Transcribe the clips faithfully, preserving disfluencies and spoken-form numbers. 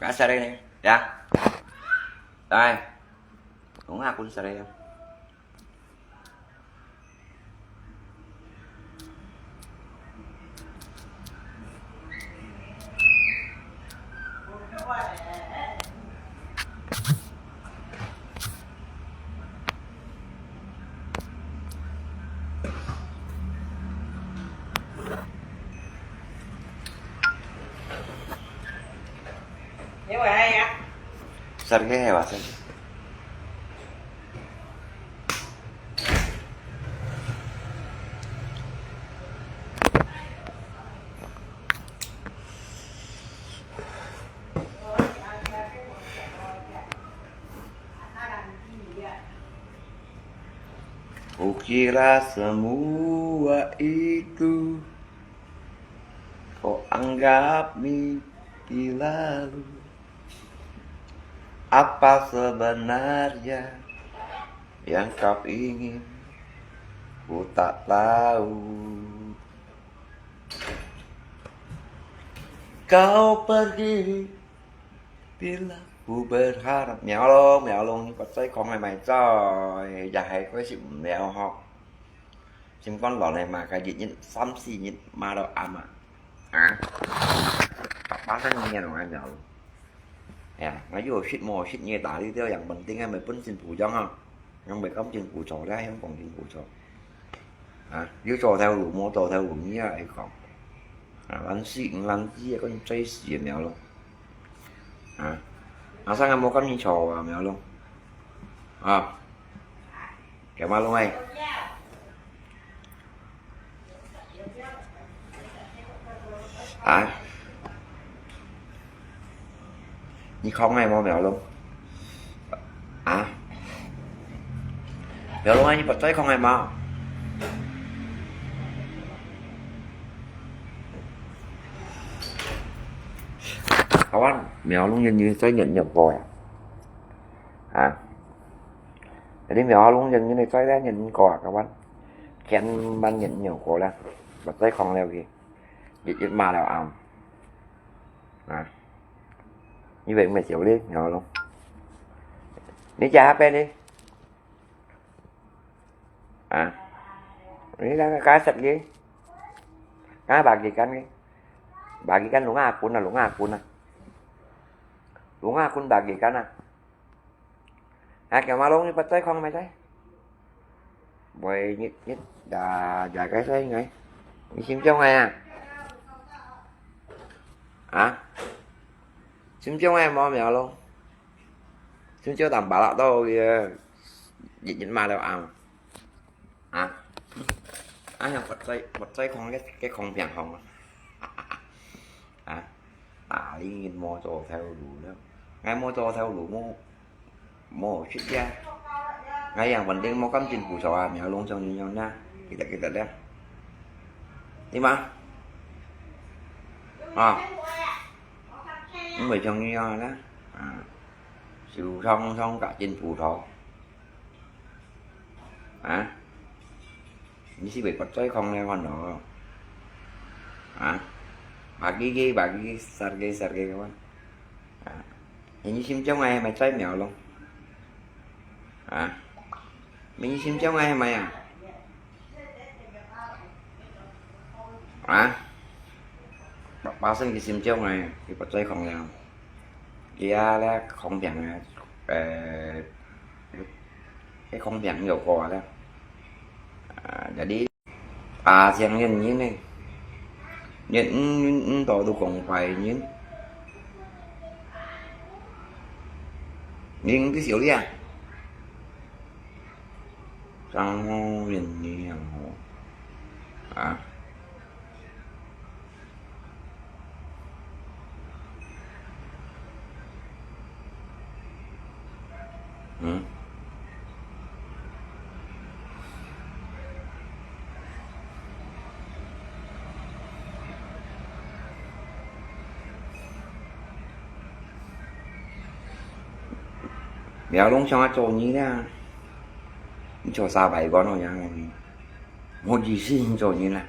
Kasar ini, ya. Ay. Kung ako sa rin. Sarge hewa, sarge. Kukira semua itu kau anggap mimpi lalu. Apa sebenarnya yang kau ingin? Ku tak tahu. Kau pergi bila ku berharap. 苗龍，苗龍，你把嘴講个賣嘴，也係佢食毋了吼。心肝亂个嘛，佢一日三四日罵到暗啊。啊？發生咩事啊，苗龍？哎呀，我有食無食，你打你都有問題啊，咪本身不一樣啊。 樣會感情不錯咧，香港情不錯。啊，有做頭路，無做頭路，你也會講。啊，懶尸毋懶尸，个最死个苗龍。啊，阿生也無跟你吵啊，苗龍。啊，幹嘛龍哎？ 啊？你講个無苗龍？啊？苗龍啊，你不再講个無？好啊，苗龍，你，你再忍忍過呀。啊？ 你苗龍人，你再來人過啊，kawan。千萬人有過啦，不再講了佢，日日罵了啊。啊，你會毋會笑你，苗龍？你家下邊呢？啊，你那個該食你，該bagi kan你，bagi kan lunga akun啊，lunga akun啊，lunga akun bagi kan啊。 啊，今日攏你不在講咩在？喂，你，你，呀，呀，該在應該。你心中愛啊？啊？心中愛無苗龍？心中當巴拉到个，日日罵了啊。 啊？啊，像佛在，佛在講个，个空平方啊。啊？啊，你無做頭路了。𠊎無做頭路，無，無食呀。𠊎樣穩定，無感情不錯啊，苗龍像你樣啊，記得，記得了。對嗎？啊？毋會像你樣啊，啊，受傷，傷感情不錯。 啊？你是會不再講了，看咯。啊？Bagi ke, bagi ke, sarge, sarge kawan。啊？你心中愛係無在苗龍？啊？你心中愛係無啊？啊？發，發生佢心中愛，佢不再講了。佢啊，咧，空病啊，呃， 該空病有過啊。啊，jadi，啊，像恁樣呢，恁，恁，恁多都講壞人，恁个小弟啊，像恁樣吼，啊。 嗯。苗龍想愛做你啦，你做沙排官哦，樣，無意思你做你啦。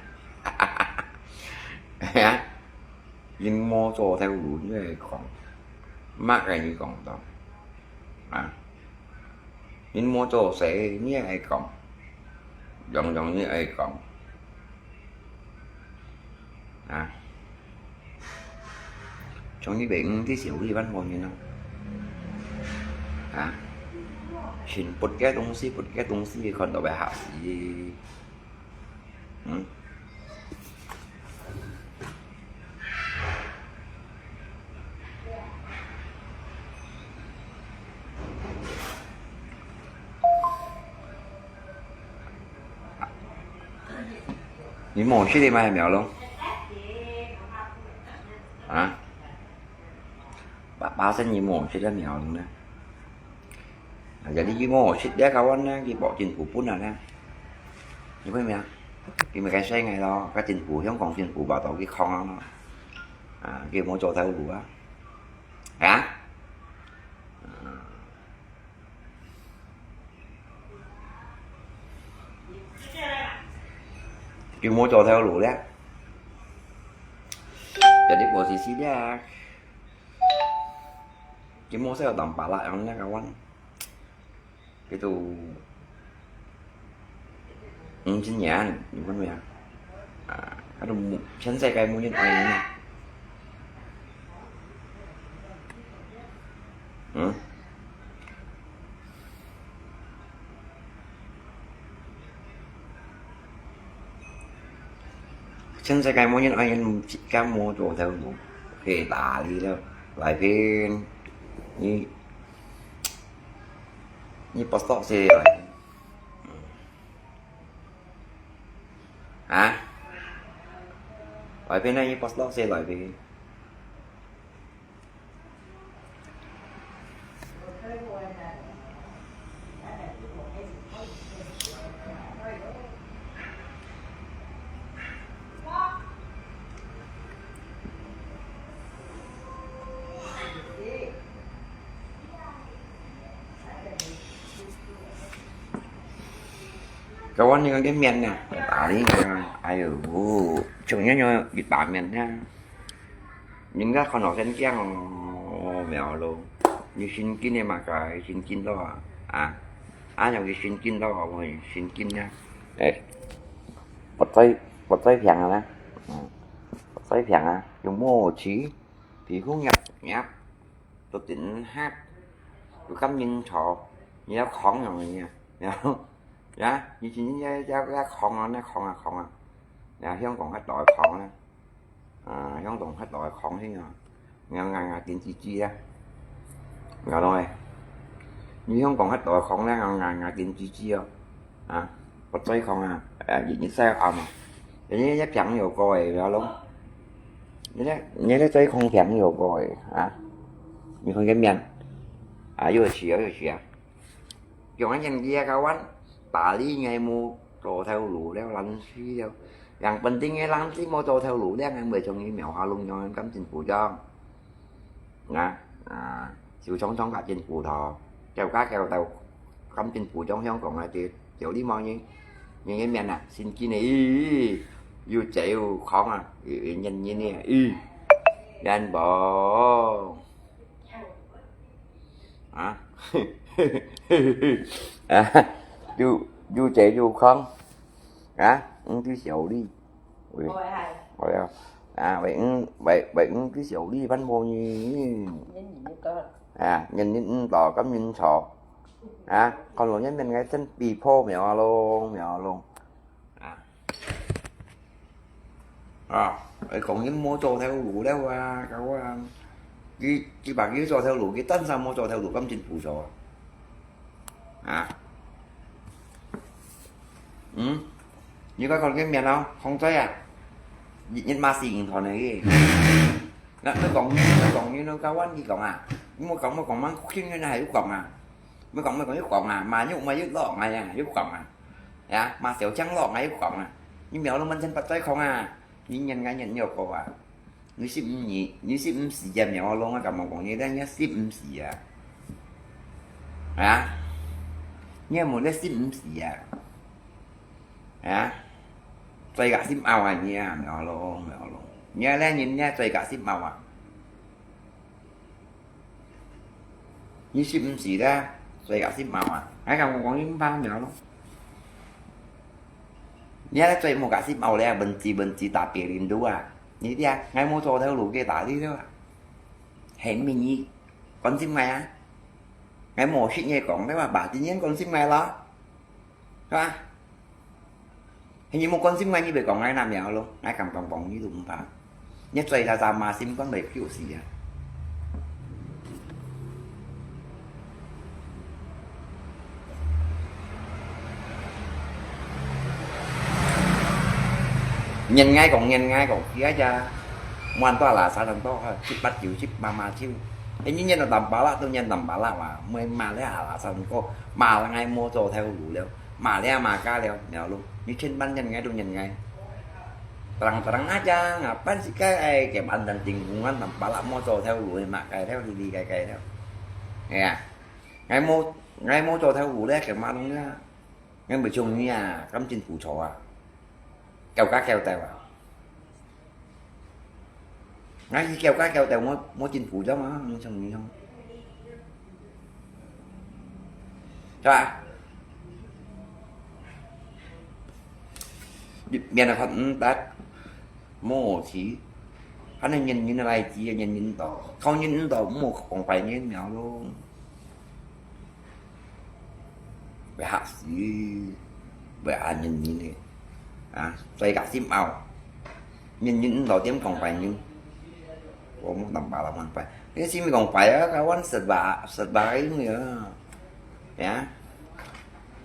啊，你無做頭路，你會講，麼个你講到？啊，你無做事，你會講，樣樣你會講。 啊，從你爸毋知小李般無人啊？啊，全部个東西，不个東西，看到會嚇死。嗯？ 你無食个麼个苗龍？啊？百巴仙你無食个苗龍呢？啊，jadi你無食了，該碗呢，佢保證不分啊呢。你看無啊？佢咪該細个咯，該政府，香港政府把到佢囥啊咯。啊，佢無做頭路啊。啊？啊。 佢無做頭路了。Jadi posisi了，佢無使當巴拉樣那个碗，佢都五十年，你看無啊？啊，佢都無，全世界無人愛你啊。嗯？ 全世界無人愛人，自家無做頭路，去打理了，來賓，你，你不做事來賓。啊？來賓呢，你不做事來賓。 Kawan，你看這面呢，打理呢，哎喲，像樣樣一把面呢。人家看到先驚哦，苗龍，你神經个嘛，該神經到啊，啊，啊，有个神經到啊，我神經啊，哎，不再不再平了呢，嗯，不再平啊，有默契，皮膚夾夾。 都真黑，有感人坐，你要狂樣个呀，然後，呀，以前也也也狂啊，那狂啊狂啊，然後香港較大个狂呢，啊，香港較大个狂先啊，然後牙牙緊吱吱啊，然後咧，你香港較大个狂咧，然後牙牙緊吱吱哦。 啊，不再講啊，啊，你你再講嘛，人家也朋友過誒，不要弄。人家人家在空朋友過誒，啊，你看个面，啊，又有錢又有錢，用个人家个玩，打理你無做頭路了，懶尸了，yang penting个懶尸無做頭路了，還會像你苗下弄樣感情不一樣。 啊，啊，就常常甲政府頭，叫甲叫到甲政府中央講啊，就就你望你，你个面啊，神經个，咦，又濟又狂啊，又又認認个，咦，冤枉。啊，啊，又又濟又狂，啊，毋知小李。 喂，喂啊，啊，喂，嗯，喂，喂，嗯，佢小李番無呢？啊，人人毋到，敢人坐？啊，看到人面个真比破苗啊咯，苗啊咯。啊，啊，你講人無做頭路了啊，搞啊，佢佢把佢做頭路，佢單身無做頭路，敢真不錯啊？啊？ 嗯？你个講个面哦，控制啊！你你罵死人團个。那那講那講你那个問題講啊，你莫講莫講，蠻聽人還有講啊，莫講莫講又講啊，罵又罵又落啊呀，又講啊，呀，罵小強落啊又講啊，你苗都門前不再講啊，你人家人有講啊。 你識毋識，你識毋識啊？苗龍啊，敢講講你，但你識毋識啊？啊，你有無咧心毋死啊？啊，最加心拗啊，你啊，苗龍，苗龍，你啊，這人你啊，最加心拗啊！你心毋死咧，最加心拗啊！𠊎敢講你毋怕苗龍？你啊，最無加心拗咧，文字文字打別人度啊！你知啊，𠊎無做頭路，佢打你了啊！係毋係你關心𠊎啊？𠊎無識你講，你話吧，真正關心𠊎咯，係吧？係你無關心𠊎，你會講𠊎那苗咯，𠊎敢敢講你都毋怕。你最早早嘛心肝會丟死啊！ Nhân ngay kong nhân ngay kong kia cha. Muan to là sao đừng to ha, chip bắt chiu, chip ma ma chiu. Thế nhưng nhân là tầm bá lạ, tự nhiên tầm bá lạ mà, mười mà lẽ là sao đừng có, mà là ngay mua cho theo đủ liu, mà lẽ mà cá liu, nèo luôn. Như trên bán nhân ngay, đủ nhân ngay. Terang-terang aja, ngapan si kai ai, kẻ bán đàn tình cũng ăn tầm bá lạ mua cho theo đủ, mà cài theo đi đi cài cài theo. Nghe à? Ngay mua, ngay mua cho theo đủ lẽ, kẻ mà luôn nha. Ngay buổi chiều nha, cắm trên phủ chó à. Kêu cá kêu tèo à. Ngay khi kêu cá kêu tèo mua, mua trên phủ chó mà, mua xong gì không? Cho à. Miền là con tát. Mua chỉ. Anh này nhìn nhìn này chỉ nhìn nhìn to. Không nhìn to mua không phải nhìn nhau luôn. Vậy hạt gì? Vậy à nhìn nhìn đi. À, tôi cả sim ao. Nhìn nhìn to tiêm không phải nhìn. Ủa, mua tầm bạc là không phải. Cái sim không phải á, cái quán sệt bạc, sệt bạc ấy người á. Dạ.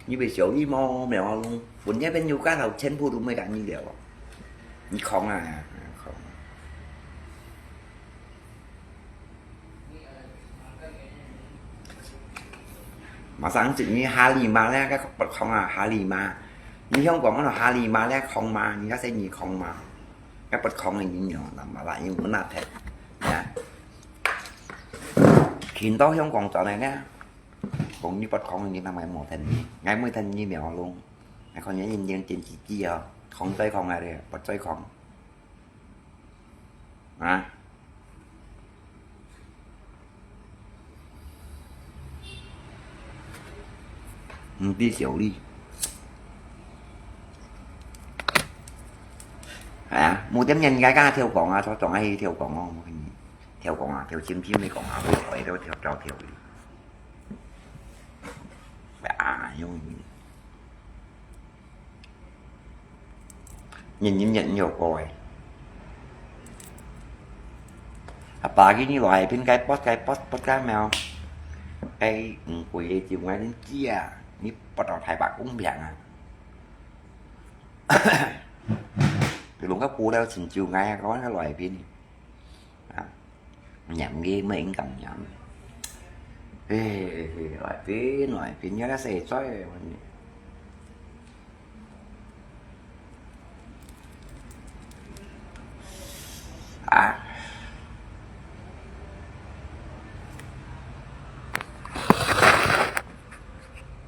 Như bị xỉu đi mua mèo luôn. Vốn nhớ bên nhu cá thầu chén phu đúng mấy cái như vậy. Như không à, không. Mà sáng chịu như Hà Lì mà lẽ, cái bật không à, Hà Lì mà. Như không có nó Hà Lì mà lẽ, không mà, như cái xe như không mà. Cái bật không này như nhiều, mà lại như muốn nạp thẻ. Dạ. Khi đó không còn trò này nè. Kong ni bật kong ni nang mai mò thân ni. Ngai mui thân ni mèo lung. Ngai kong ni yin yang chen chi chi à. Kong choi kong à re, bật choi kong. À. Hm, đi xỉu đi. À, mu tiêm nhân gai ka theo kong à, cho chong ai theo kong à, mu cái ni. Theo kong à, theo chim chim đi kong à, mu khỏi theo theo theo theo đi. À, yung nhìn nhìn nhận nhiều coi. À, bà cái như loại pin cái post cái post post cái mèo. Cái, ừ, quỷ chiều ngay đến kia. Như bắt đầu thay bạc cũng bèn à. Từ lúc các cô đeo chỉnh chiều ngay có cái loại pin. À. Nhắm cái mấy cảm nhắm. Ê, loại pin, loại pin nhớ cái xe chói. À.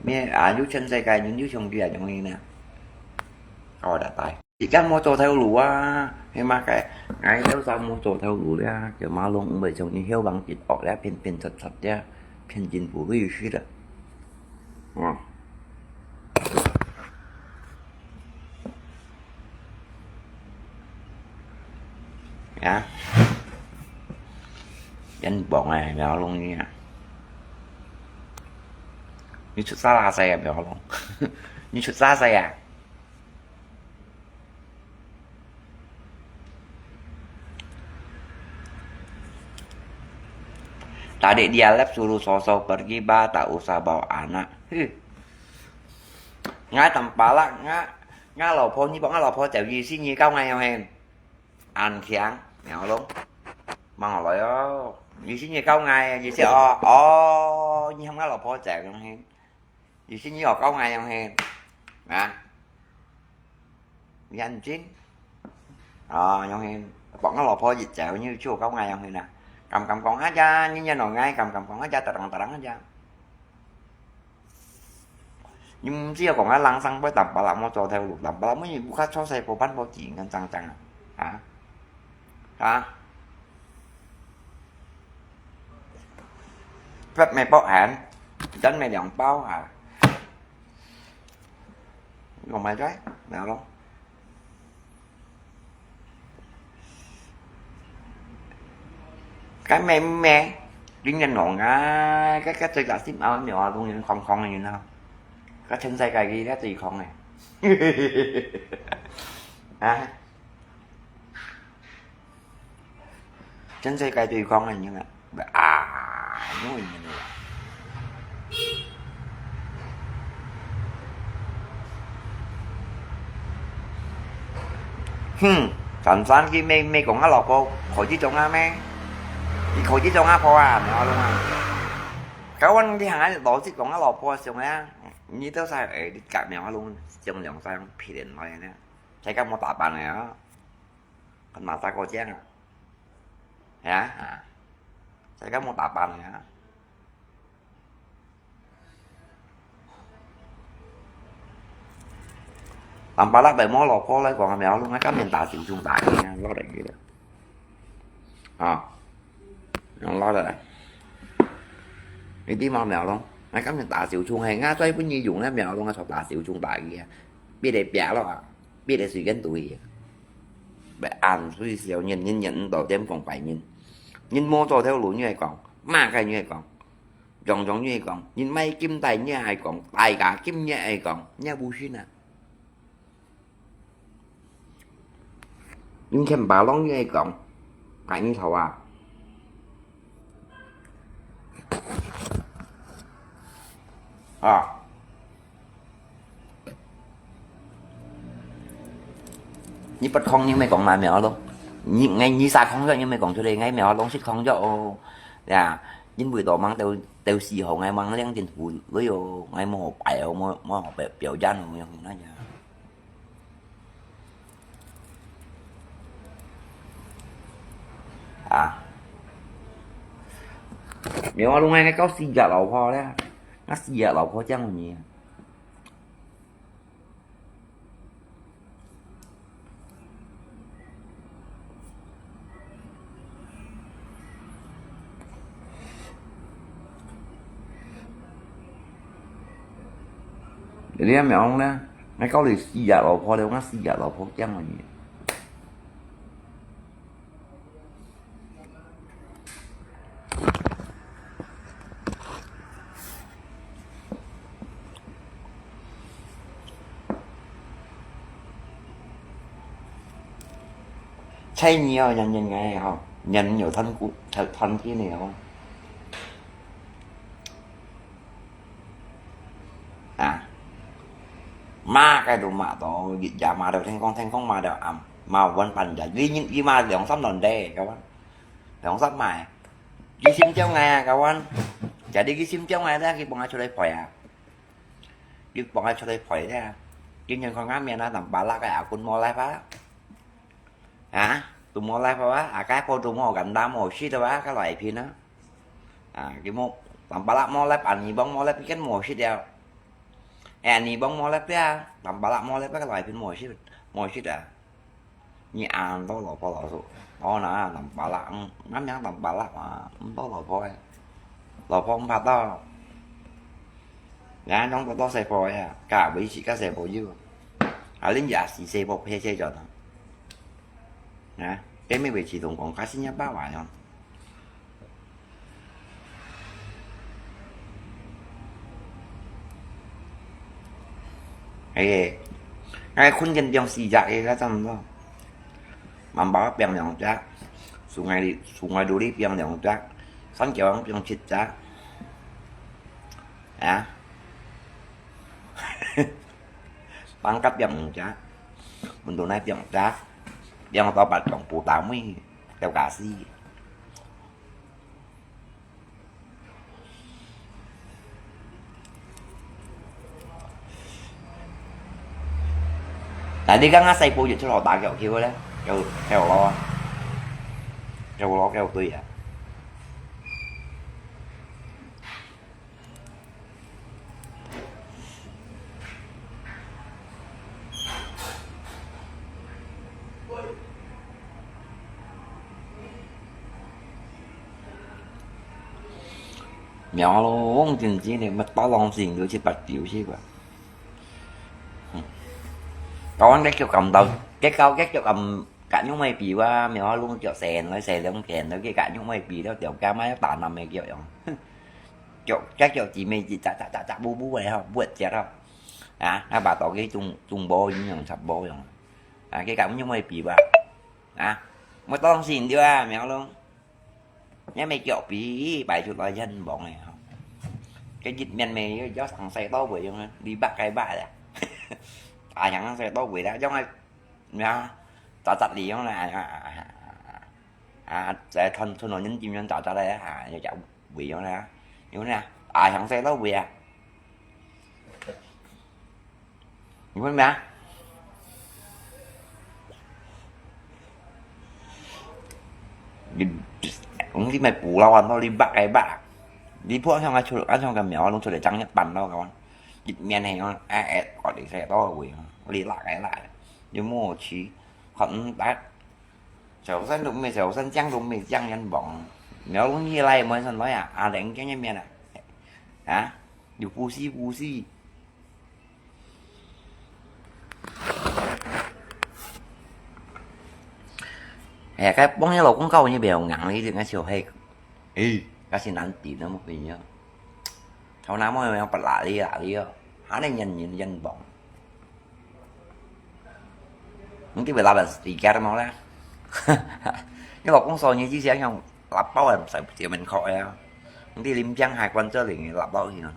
Mẹ, à, nhu chân dây gai, nhu nhu chồng đi à, chồng đi nè. Ôi, đã tài. Chỉ cắt mua cho theo lũ à, hay mà cái, ngay theo sao mua cho theo lũ đấy à, kiểu mà luôn cũng bởi chồng như hiếu bằng chịt ọt đấy, phiền phiền thật thật đấy, phiền chính phủ cái gì đấy. Ờ. Ya. Yan bong ai, mèo lung ni à. Ni chut sa la sai à, mèo lung. Ni chut sa sai à. Tadi dia lep suruh sosok pergi ba, tak usah bawa anak. Huh. Ngã tầm bá lạ, ngã, ngã lò phô, nhi bọc ngã lò phô chèo gì xin nhi cao ngay không hèn? Ăn khiáng, mèo lông. Mong hỏi ơi, gì xin nhi cao ngay, gì xin ơ, ơ, nhi không ngã lò phô chèo không hèn? Gì xin nhi ở cao ngay không hèn? Hả? Yan chính. Ờ, không hèn. Bọc ngã lò phô dịch chèo như chưa cao ngay không hèn à? Cầm cầm con á cha, nhi nhi nọ ngay, cầm cầm con á cha, tà đằng tà đằng á cha. 你毋知啊，講啊，人生會淡薄仔無做頭路，淡薄仔無人有較做細部分無錢，正正啊，啊，啊，不買包含，人買兩包啊，我買在，沒有咯。 該咩咩，零零紅啊，該該最大心啊，苗啊，東西空空个人啊，該全世界佢該最空个，啊，全世界最空个人啊，啊，因為人啊。 哼，珊珊佢毋毋講啊老婆，可以種啊咩？佢可以種啊婆啊，苗龍啊。Kawan，你行啊老實講啊老婆上啊，你都使，誒，你甲苗龍上兩三片來呢，才敢無打扮个啊？跟馬大哥講啊，係啊，啊，才敢無打扮个啊？ 人巴拉伯無老婆來講，苗龍啊，甘願打手銃打佢啊，落來佢了。啊，用落來。你知無苗龍？啊，甘願打手銃，係，𠊎再分你用啊，苗龍啊，就打手銃打佢啊，別个別咯啊，別个隨便對啊。別暗水小人，人人毋到點講白人，人無做頭路，你會講，罵該你會講。 樣樣你會講，人買金戴你也愛講，戴假金你也愛講，你也毋信啊？人欠巴郎你也愛講，該你頭啊？啊！ 你不空你毋好講嘛，苗龍。你，𠊎，你啥空咗，你毋好講出來，𠊎苗龍識空咗哦。呀，因為多忙到，到時候，𠊎忙兩點無累哦，𠊎無好擺哦，無，無好表，表演哦，樣那樣。啊。苗龍，𠊎，𠊎交四隻老婆咧，𠊎四隻老婆這樣你。 你這樣呢？𠊎交你四隻老婆了，𠊎四隻老婆驚你。 在你哦，人人愛吼，人有團結，團，團結个吼。啊，罵个都罵到日夜，罵到天光，天光罵到暗，罵完半夜，一日，一罵兩三輪个，kawan。兩三賣。佢心焦𠊎啊，kawan。Jadi佢心焦𠊎咧，佢幫𠊎出來賠啊。佢幫𠊎出來賠咧。佢人看𠊎面啊，nampak lah kaya akun mau live啊。啊，都無live啊，啊，該波都無敢打無事的哇，該來片啊。啊，佢無，nampak lah無live，ani幫無live，佢kan無事了。哎，ani幫無live啊，nampak lah無live，該來片無事，無事啊。 你恁多老婆老叔，哦，那，nampak lah，嗯，𠊎名nampak lah嘛，毋多老婆个，老婆毋怕到。人家攏多多細婆个啊，加維持加細婆有，啊，恁也是細婆配細轉啊。啊，這乜維持同講，加新加坡話樣。 哎，哎，困緊放四隻个，該差毋多。Mambawat放兩隻，Sungai，Sungai Duri放兩隻，San Kiawang放七隻。啊？Pangkep放五隻，Mundunai放隻，放到八放布達妹，掉價死。 但你講啊，細部就出來打球球咧，球，球路啊，球路球隊啊。苗龍真正个，乜當當時就七八九歲个。嗯。教官結局感到，結果結局感，感覺乜比哇，苗龍腳生來生兩片，佢感覺乜比了條街乜打南个腳樣。腳，隻腳趾尾一隻隻隻隻，烏烏个吼，烏隻吼。啊，啊，把到佢中，中波一樣，插波一樣。啊，佢感覺乜比哇。啊，乜當時就啊，苗龍。 你乜腳皮擺出來很黃个吼。該一面乜有，有生細到尾樣啊，你白該白啊。啊，像生細到尾啦，像啊，咩啊，雜雜哩樣啦，啊，啊，啊，啊，再吞，吞落人尖樣雜雜个啊，有隻尾樣啦，有呢，啊，像細到尾啊。 你問咩啊？你，你乜補老啊，你白該白。你破像啊出，啊像个苗，弄出來正一般咯，講。一面係講，哎，哎，我哋食多會，你辣該辣，你莫去，看，嗯，來。 小三都沒小三，將都沒將人幫，苗龍一來，門上來啊，啊，人家也面啊，啊，有呼吸呼吸。哎呀，該幫你老公搞你不要硬了一點，那就嘿，哎，那是難頂的嘛，朋友。頭那麼要不拉哩拉哩哦，還能人人人幫。 你知會拉人時間無咧？你老公說你之前用拉包啊，毋使條命靠呀。你知林江還關這裡拉包去呢。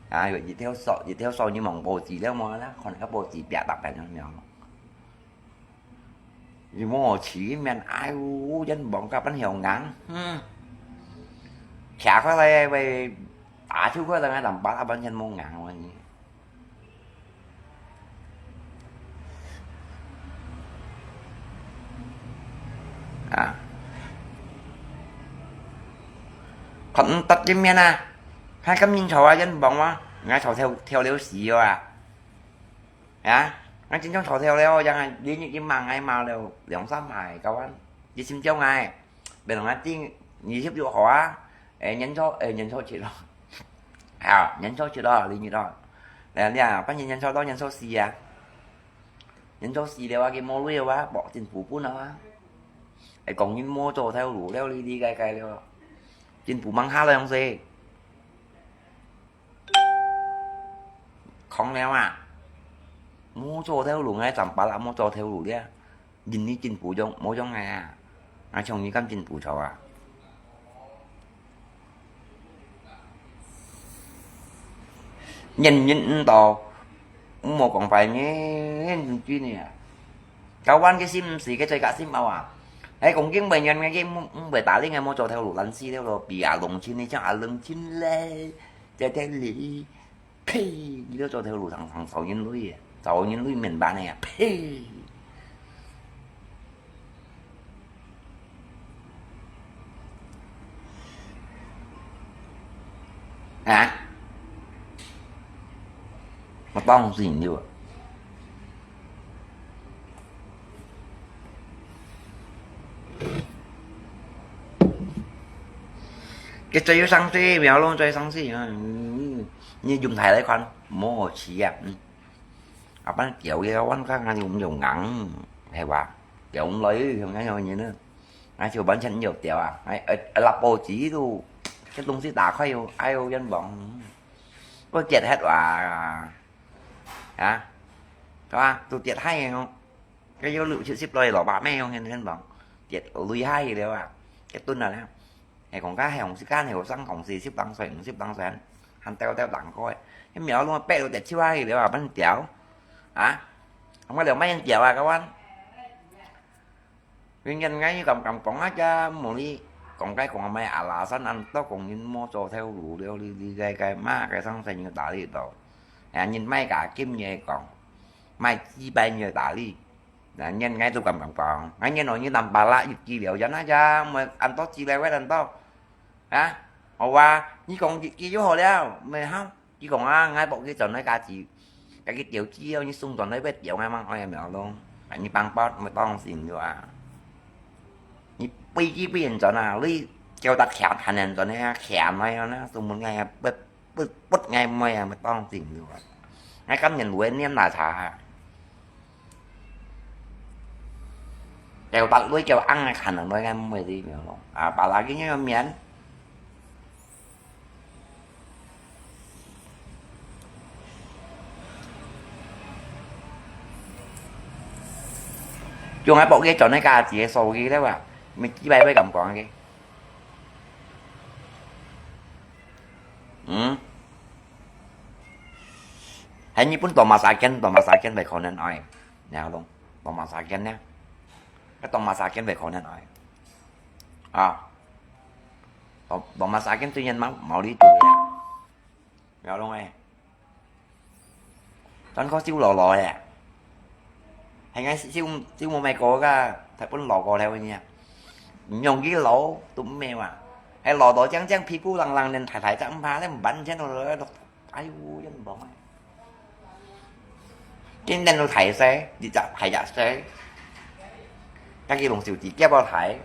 啊，有一條手，一條手你望報紙了無咧？看个報紙啪啪啪了沒有？你莫去面，哎呦，人望个本曉硬，嗯。徛開來喂，打出開來，咱把他完全無硬，我跟你。 啊。看毋得一面啊，還敢認錯啊，冤枉啊，𠊎錯跳，跳了死哦啊。啊，𠊎真正錯跳了，樣啊，你，你，你罵𠊎罵了兩三下，教官，你心焦𠊎，別人啊，頂二十六號啊，誒，年初，誒，年初七咯。啊，年初七咯，你，你咯。誒，你啊，反正年初到年初四啊。 人做死了啊，佢無鐳啊，無政府分啊。會講人無做頭路了，哩哩該該了。政府吂下來樣勢。講了啊，無做頭路，𠊎站巴啦無做頭路了。人你政府用，無用个啊。 啊，像你敢真不錯啊。人人毋到，毋好講白面，真正啊。教官个心毋係个最合心拗啊。哎，講經文人个，毋，毋會打領个，莫做頭路，爛死了咯，比阿龍親，你像阿龍親咧，在這裡。 呸！你都做頭路上，上，少人類啊，少人類面板个呀，呸！啊？我當時你就 佢最有生趣，苗龍最生趣啊！嗯，你用台來看，無好吃啊！嗯，啊，反正掉个，我看看有沒有硬，係吧？掉毋落去，像恁樣呢，那就完全有掉啊！哎，哎，哎，拉報紙都，這東西打開又，哎呦，冤枉！我跌忒啊！啊，係吧？都跌忒个哦。 該有六七十來蘿蔔咩，用現現講，跌累下去了啊，跌蹲啊了。係講該係用時間係有生講四十零歲、五十零歲，還掉掉零過个。該苗龍啊，跌到跌手下去了啊，分掉。啊？𠊎了乜人掉啊，教官？永遠𠊎又敢敢講啊，這無你講該講咩啊，阿拉山恁多講人無做頭路了，哩哩該該嘛，該上山又打你到。啊，人賣假金也講，賣幾百也打你。 那年𠊎都敢敢講，𠊎年老你南巴拉一支了，人那家，毋會恁多支來，會恁多。啊，好啊，你講一支就好了，毋會好。佢講啊，𠊎บอก佢轉來家己，家己釣魚哦，你送轉來會釣𠊎嘛，哎呀，苗龍，啊，你幫幫，毋會當心了啊。你飛機飛人轉啊，你叫得強，還能做那強來呢，都問𠊎不不不𠊎妹啊，不當真个。𠊎甘願為念奶茶啊。叫得來叫硬啊，還能來𠊎妹个了咯。啊，把那个个面。 Chúng ai bảo cái trò này cả chỉ số gì đấy à? Mình chỉ bài với cảm quan cái. Ừ. Hay như pun tỏ mà sa ken, tỏ mà sa ken về khó nên ai. Nè luôn. Tỏ mà sa ken nè. Cái tỏ mà sa ken về khó nên ai. À. Tỏ, tỏ mà sa ken tuy nhiên máu, máu đi tụi. Nè luôn ai. Chón kho siu lò lò lé. Hay ngai siu siu mô mai kô ka, thai pun lò kô lé wei nia. Nhông ki lò, tụm mê wa. Hay lò đó chang chang pi pu lang lang nên thai thai chang mpa lé mbắn chén lò lò lò. Ai u, yên bóng ai. Chén nên lò thai se, đi chak thai chak se. Các ki lông siu tí kia bao thai.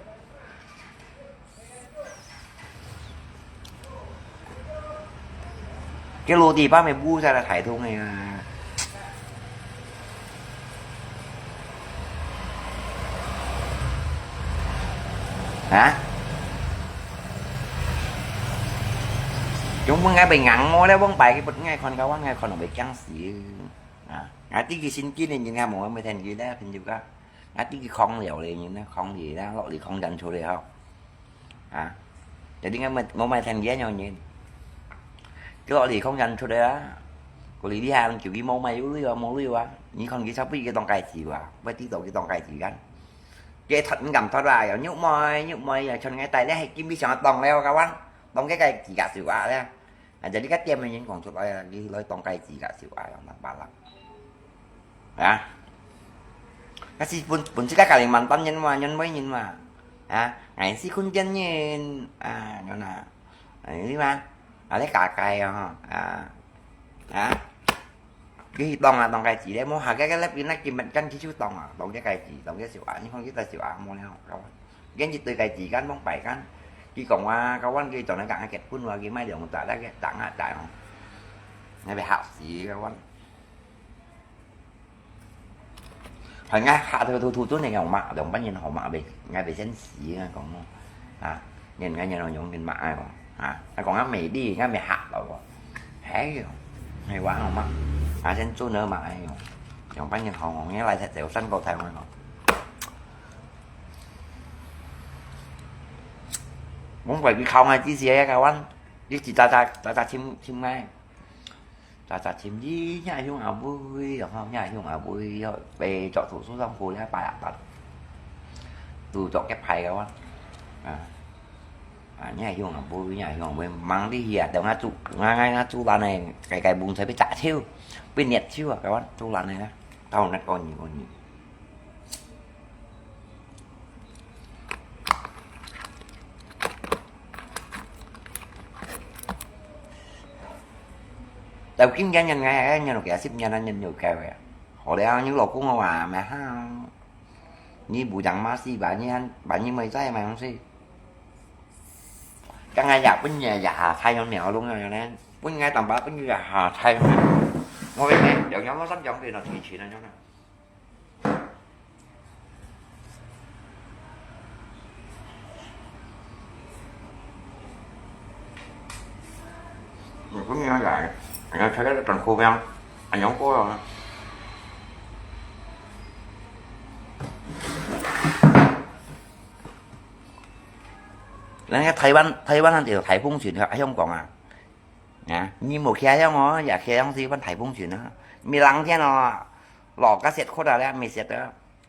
Cái lô đi ba mày bu ra là thải thung này à. Hả? Chúng mày ngay bị ngắn ngó đấy, bông bài cái bật ngay con cáo ngay con bị chăng xí. À, ngay tí cái xin kia này nhìn ngay mỏ mới thành gì đấy, thành gì cả. Ngay tí cái không liều đi nhìn nó không gì đó, lọ đi không dành số đi không. Hả? Jadi ngai mô mai then ye nyo nyin. Kilo li khong yan chut ya. Ko li li han kiu ki mô mai yu lui wa, mô lui wa. Ni khon ki sa pui ki tong kai chi wa. Bai ti to ki tong kai chi kan. Ke thot ngam thot wa, yo nyu moi, nyu moi, yo chon ngai tai le, hai kim bi siang tong le wa ka wan. Tong ke kai chi ka siu wa le. À, jadi ka tiêm nyin kong chut wa, ki loi tong kai chi ka siu wa, yang tang ba la. Hả? Kasi pun, pun si ka Kalimantan nyin ma, nyin mai nyin ma. Hả? Ngai si khun jen nyin. À, nyo na. À, ni ma. À, le ka kai à, ha. À. Hả? Ki tong à, tong kai chi le, mo ha ke ke lep ina ki met kan ki chu tong à, tong ke kai chi, tong ke siu à, ni khong ki ta siu à, mo le ho. Gen ki tui kai chi kan, mong pai kan. Ki kong wa, ka wan ki tong na ka ngai ket pun wa, ki mai liong ta da ke, ta nga ta ho. Ngai be hak si ka wan. Phải ngay hạ thu thu thu tuần này ngọc mạ đồng bánh nhân hậu mạ về ngay về sen xí ngay còn à nhân ngay nhân hậu nhung nhân mạ ai còn à ngay còn ngắm mày đi ngay mày hạ rồi còn thế rồi hay quá không mạ à sen chú nữa mà ai rồi đồng bánh nhân hậu ngon nghe lại sẽ tiểu sân cầu thầy mà còn muốn quay cái không ai tí xíu cái quán chứ chỉ ta ta ta ta chim chim ngay. Chà chà chim yi, nhai hiung a vui, yong hao nhai hiung a vui, yo, pe chok thu su song phu ya pa ya tat. Tu chok kep phai ka wan. À. À, nhai hiung a vui, nhai hiung a vui, mang đi hia, tao ngã chu, ngã, ngã, ngã chu lan này, cái, cái bùng thấy bị chả thiêu, bị nhiệt thiêu à, ka wan, chu lan này nè. Tao nè, con nhìn, con nhìn. Tao kim gia nhân ngay, nhân lộc kia sip nhân, nhân nhiều kèo vậy. Họ đeo những lộc cũng không à, mà ha. Ni bu jang ma si, ba ni han, ba ni mei zai ma yong si. Ka ngai ya pun ya ya ha thai yong neo lung yong nè. Pun ngai tam ba pun ya ha thai yong nè. Ngoi nè, yong yong ma sap yong pin no thi chi na yong nè. Mình cũng nghe lại, anh thấy cái tuần khu phải không? Anh giống cô rồi. Nên cái Thái Văn, Thái Văn anh thì Thái Phong chuyển hả, không còn à? Nè, nyi mô khia hiong ò, ya khia hiong si phan thai phung chun ò. Mi lăng thien ò, lò ka siet khut a le, mi siet ò.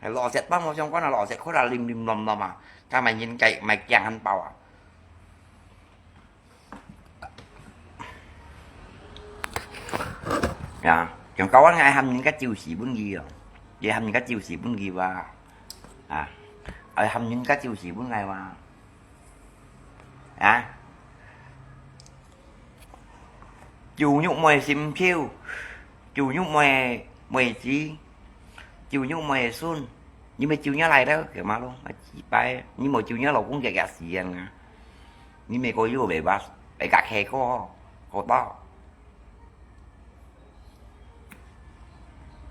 Lò siet pang mô xiong kuan a, lò siet khut a, lim lim lom lom a. Ka mai nyin kai, mai kiang han pao a. Ya, kiong kau an ngai ham nyin ka chiu si bun gi ò. Ye ham nyin ka chiu si bun gi wa. À, ai ham nyin ka chiu si bun ngai wa. À. Chiu nhuk moi sim phiu, chiu nhuk moi, moi chi, chiu nhuk moi sun. Nyi mei chiu nhớ lại đó, kìa mà luôn, mà chỉ bài, nyi mei chiu nhớ lộc cũng kìa kìa xiên à. 你美國又袂話，會甲開過，過到。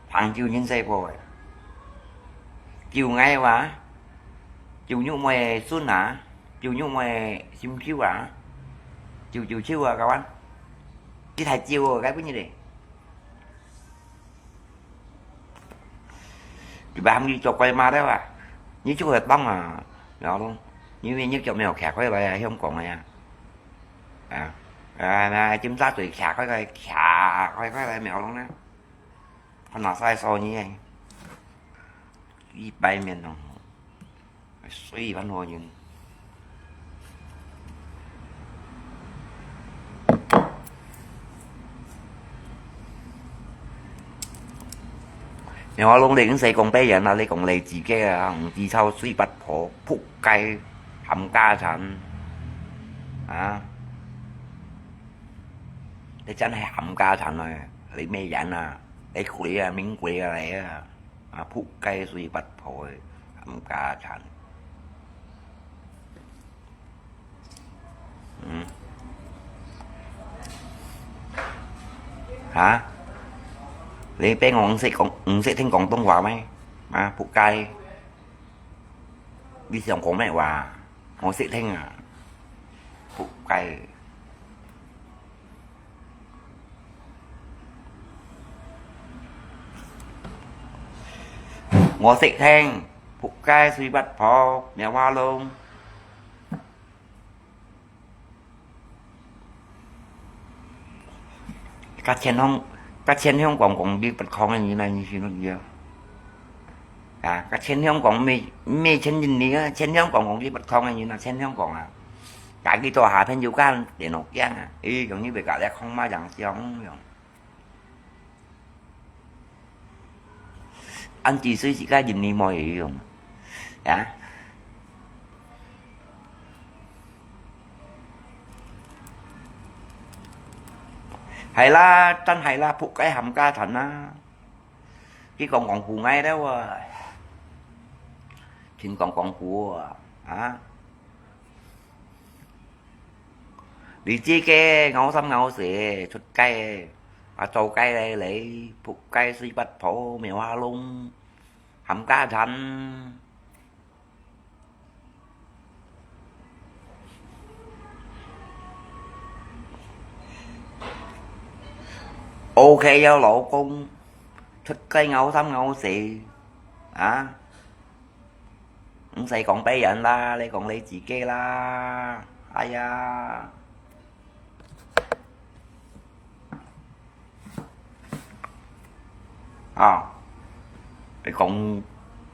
杭州人細个，就𠊎話，就玉妹孫啊，就玉妹心臼啊，就就手啊，kawan。你太少哦，該本日咧。 Di ba ham ni cok koi ma da ba. Ni cok he tong a. Yo lo. Ni mi ni cok mi ok koi lai a hiong kong a. A. A na jim sa tui kia koi koi kia koi koi lai mi lo na. Hana sai so ni ai. Ipai mian no. 水分好用。你話攏你毋使講別人啊，你講你自己啊，毋知臭水八婆，仆街，冚家產，啊！你真係冚家產啊！你咩人啊？你鬼啊，名鬼啊你啊！ 啊，仆街水八婆个，冚家產。嗯。哈？你逼我毋識講，毋識聽廣東話咩？啊，仆街！你想講咩話？我識聽啊！仆街！ 我識聽，仆街水八婆，苗華龍。甲前香，甲前香港講你不抗个人啊，你信唔信啊？啊，甲前香港咩，咩前人你啊，前香港講你不抗个人啊，前香港啊。家己做下片有間電腦鏡啊，咦，用你袂甲你抗嘛樣相用。 恁自私自家人你無用。啊？係啦，真係啦，仆街冚家產啦！佢講廣府𠊎了啊，聽講廣府啊，啊？ 你自己咬三咬四，出街，啊，做街來來，仆街水八婆，苗華龍，冚家產。OK，有老公，出街咬三咬四，啊？ 毋使講別人啦，你講你自己啦。哎呀，啊，你講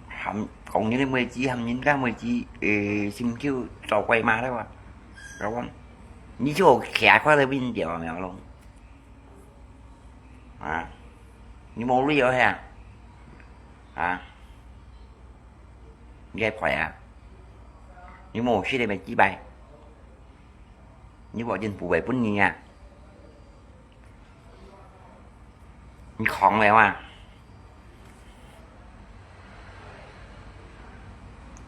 喊，講你个妹子，喊人家妹子，誒，心臼做鬼嘛，對吧？然後你就徛快樂面掉了咯。 啊，你無理由係啊？啊，你係壞啊？你無食你咪幾擺？你無真不會分你啊？你狂了啊？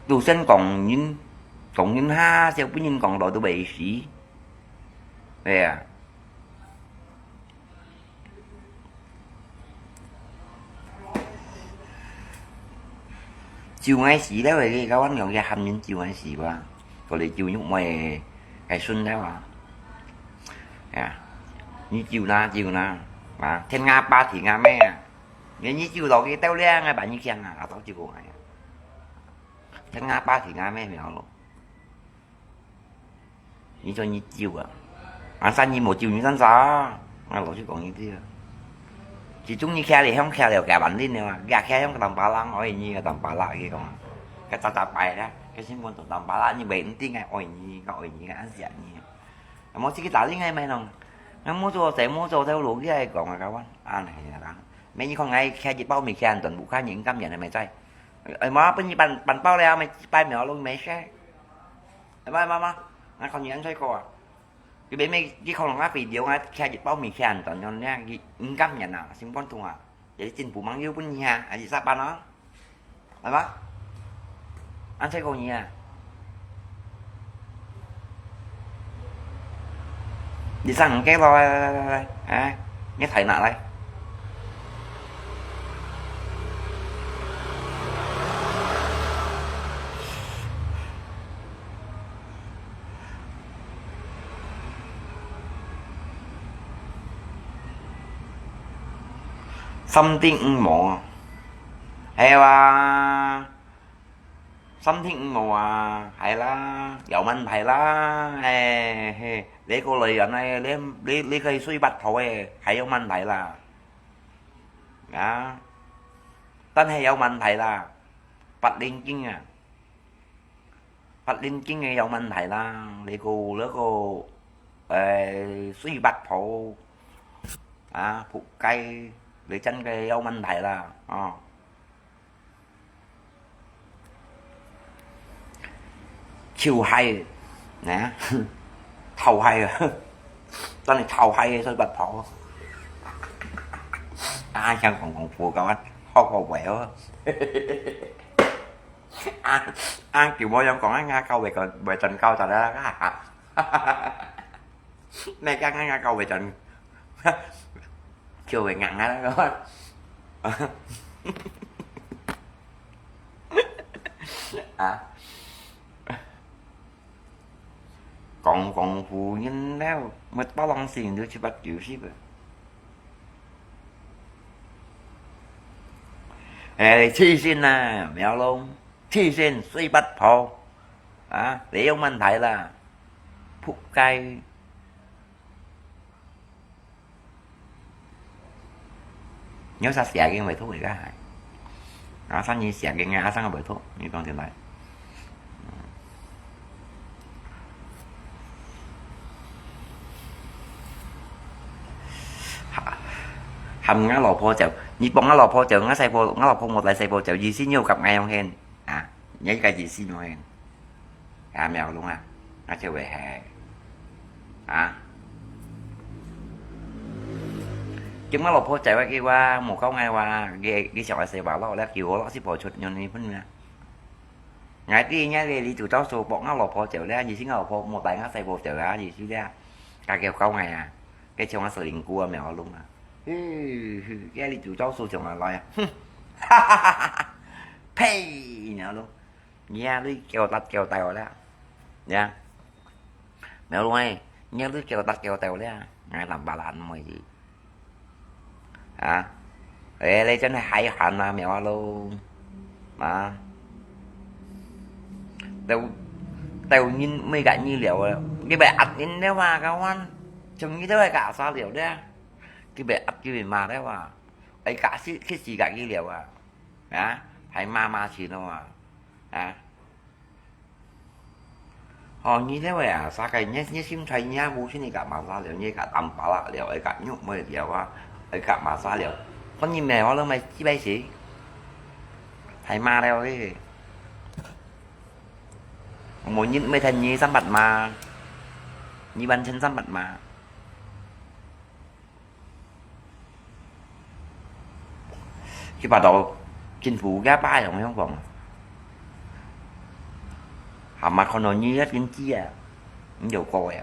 就算講人，講人哈，小本人講到都袂死，係啊。 就愛死了，你甲阮用个喊人就愛死吧？過來就用我个个孫了啊！哎呀，你就啦，就啦，啊，天下爸，地下媽啊！你，你就落去鬥靚个，把你牽啊，啊，早就過來啊！天下爸，地下媽，苗華龍。 你做你酒啊？啊，生意無酒，你生啥？啊，老實講一句啊。其中你徛了，向徛了，該萬零了啊，佢徛向个當巴拉，愛你个當巴拉，佢講啊，該扎扎擺啦，該新聞當當巴拉，你袂一定个愛你，个愛你，个安惜你。啊，無自己打另外買咯。啊，無做，再無做，再落去來講啊，甲阮，啊，那个啦。每日看𠊎徛一包米，徛很短，不看人，甘愿的没在。哎，妈，分你半，半包了，没几百秒，都没事。 哎，妈，妈，妈，𠊎看你恁衰過啊！佢明明佢可能啊肥料啊，徛一包米徛等等，你看佢毋甘願啊，心肝痛啊，也是政府忙又分你啊，還是啥辦啊？哎，媽，恁衰過你啊！你上街咯，来来来来，哎，你睇哪来？三點五毛啊，係啊。 三點五毛啊，係啦，有問題啦，嘿嘿，你過來原來你你你可以睡八婆誒，還有問題啦，啊，但係有問題啦，八連斤啊，八連斤誒有問題啦，你個那個誒睡八婆啊，仆街，你真个有問題啦，哦。 臭鞋，呢？臭鞋啊！真係臭鞋个，睡八婆。啊，想講講古講啊，好好笑哦。啊啊，叫我想講啊，𠊎教會个，會真教得啦。 你講𠊎講會真，就會硬啊，啊，講講古人了，乜包郎先都七八九十个。哎，黐線啊，苗龍，黐線，睡八婆，啊，你有問題啦。 仆街。你有啥寫个未讀而家係？啊，上你寫个啊，上个未讀，你講點來？喊，喊𠊎老婆走，你幫𠊎老婆走，𠊎細婆，𠊎老婆無帶細婆走，意思你有及𠊎樣形啊？你个意思樣形？ 啊，苗龍啊，𠊎就會係，啊，今𠊎老婆走个話，無夠𠊎話，佢佢想愛細話咯，了叫我老師婆出讓你分啊。𠊎知人家个李主教授幫𠊎老婆走了，意思𠊎老婆無帶𠊎細婆走啊，意思了，佢叫夠𠊎啊，佢像𠊎小鄰居啊，苗龍啊，呼呼，佢李主教授像𠊎來啊，哼，哈哈哈哈，呸，苗龍。 你啊，你叫得叫到了，呀，苗龍誒，你啊，你叫得叫到了，𠊎諗法啦，毋會去，啊，誒，你真係害閒啊，苗阿龍，啊，都都人每個人了啊，佢會壓人了啊，kawan，從你都會搞啥了咧，佢會壓佢會罵了啊，誒，搞死，去死搞佢了啊，啊，還罵罵去了啊，啊。 哦，你這位啊，啥个，你你心態你也無信你幹嘛啥了，你个蛋白啦了，愛个肉妹了啊，愛幹嘛啥了，分你咩話都沒幾百歲，太麻了咧。無人沒聽你三八嘛，你完全三八嘛。 去把到政府个巴用用講，還嘛看到你个經濟啊，你就過啊。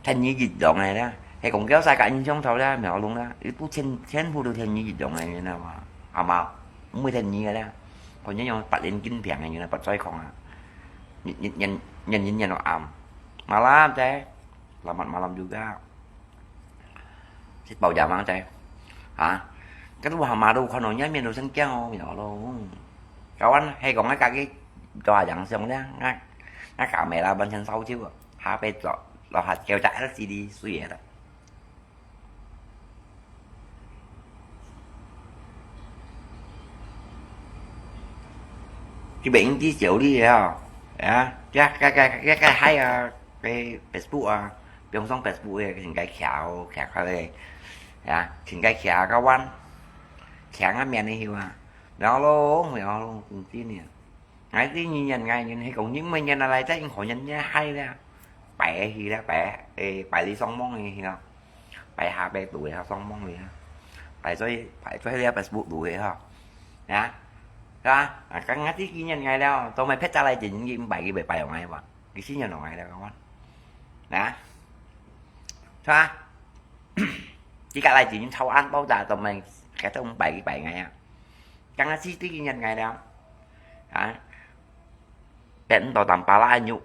天你一樣个啦，係講叫啥个印象頭啦，苗龍啦，你都全全部都天你一樣个，你知道嗎？係嘛？毋會天你个啦，看你用八連斤平个，你知道不在講啊，日日日日日日暗，malam teh. Selamat malam juga. Si Pau Jamang cai. Ha? Kan wah malu kono nya mien lu sengkiang oh, ya Allah. Kawan, hei kong ngai kaki doa yang siang nya, ngai ngai kamera ban chen sau chiu. Ha pe zo, lo hat kêu chạy LCD suy ya. Cái bệnh tí xỉu đi hả? Hả? Cái cái cái cái cái hay à, cái Facebook à, 比方說 Facebook 个，成个翹翹開个，啊，成个翹个彎，翹个面个曉啊，然後咯，然後咯，毋知呢。𠊎知你人，𠊎人係講，你毋係人啊，來在因何人也害了，擺去了，擺，誒，擺你上網个曉，擺下擺肚个上網个曉，擺在擺在了 Facebook 肚个曉，啊，係吧？啊，剛剛知幾年𠊎了，都沒撇下來，真正擺佢袂擺用𠊎哇，佢信任用𠊎了，講話。啊，是吧？自家來自己操安到家，都没，该都唔拜一拜个呀。刚刚是第一年个了，啊，变到当巴拉肉，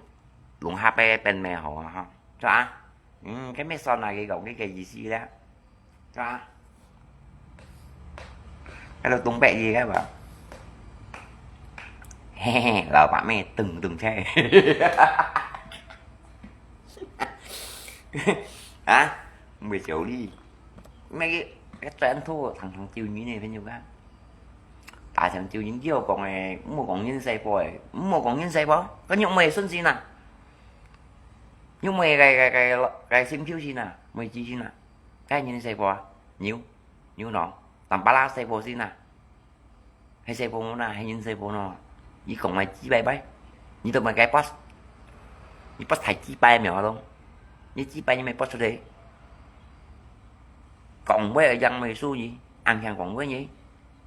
弄下白变咩好啊哈，是吧？嗯，该咩算啊，佢讲佢个意思咧，是吧？Hello，东北人个吧？嘿嘿，老板妹，咚咚锲。啊，毋会笑你。咩个，个转头，常常救人呢，朋友啊。大常救人，叫讲诶，毋好讲人细胞诶，毋好讲人细胞，个肉毋会顺心啊。肉毋会个个个个心跳心啊，毋会自信啊。 該人个細胞啊，牛，牛腦，但巴拉細胞先啊，係細胞無啦，係人細胞喏。你講來幾百倍，你都毋該發，你發太幾百秒咯，你幾百你咪發出來，講話个樣咪輸你，硬強講話你，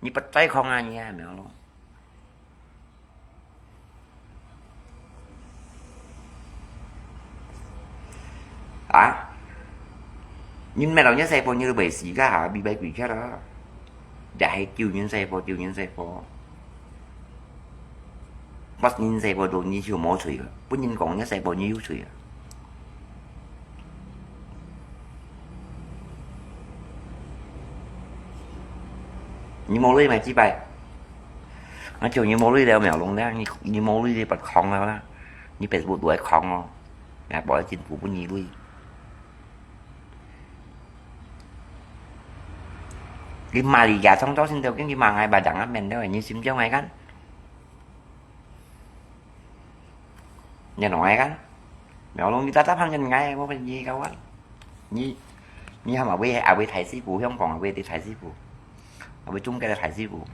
你不再講啊你啊，無咯。 啊？你毋係老人細胞，你都袂死个哈，比白鬼chết啊！也係救人細胞，救人細胞。不人細胞都你就無罪了，不人講人細胞你有罪了。 你無鐳嘛，幾擺？啊，就你無鐳了，苗龍呢？你，你無鐳你別講了啦，你別無多講哦，也無政府分你鐳。你馬里亞創造性條件，你馬來巴掌啊，免了，你心中愛看。 你弄愛看？苗龍你打打พันกันไง 我分你搞啊。你，你喊阿偉，阿偉大師傅，香港阿偉的大師傅，阿偉中國的大師傅。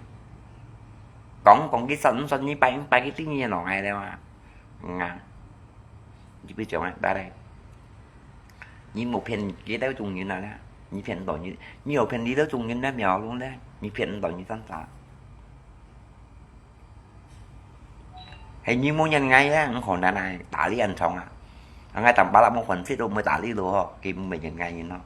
講講佢算毋算？你拜，拜佢定義弄愛了啊？嗯啊，你別講啊，拜拜。你無騙幾多種人啊？你騙到你，你有騙幾多種人呢？苗龍呢？你騙到你真傻。 係你無人愛啊，毋可能啊，打你恁重啊。啊，𠊎當巴拉無還息都毋會打你咯吼，佢毋係人愛人咯。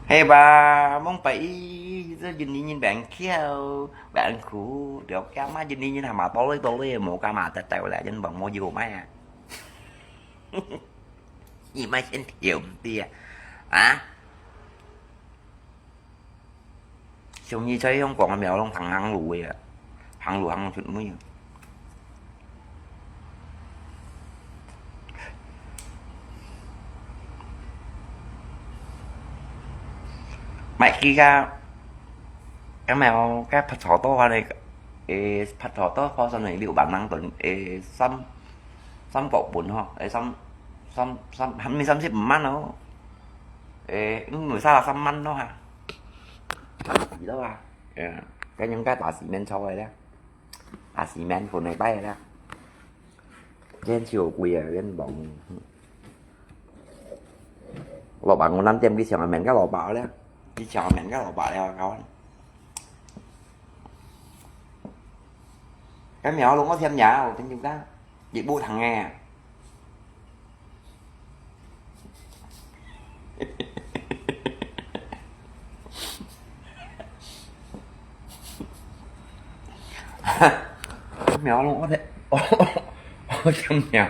係吧？蒙拜一，這印尼人變巧，變苦，了解嘛？印尼人還嘛多嘞多嘞，無幹嘛得到了，人無無有買啊。你買先甜的啊？啊？ 像你在香港个苗龍行行路个啊，行路行出門啊。買佢个，个苗个拍草多下咧，誒，拍草多好像係六萬零噸，誒，三，三角本吼，誒，三，三，三，還沒三十五萬哦。 誒，毋係三十三萬咯哈。打死咯啊！誒，該應該打死面臭个啦，打死面粉个拜啦。真超貴啊，真忙。老闆，我兩點去搶麵个老闆咧，去搶麵个老闆咧，搞。該苗龍我添呀，我跟你講，你不疼哎。 苗龍，我聽，我，我聽苗，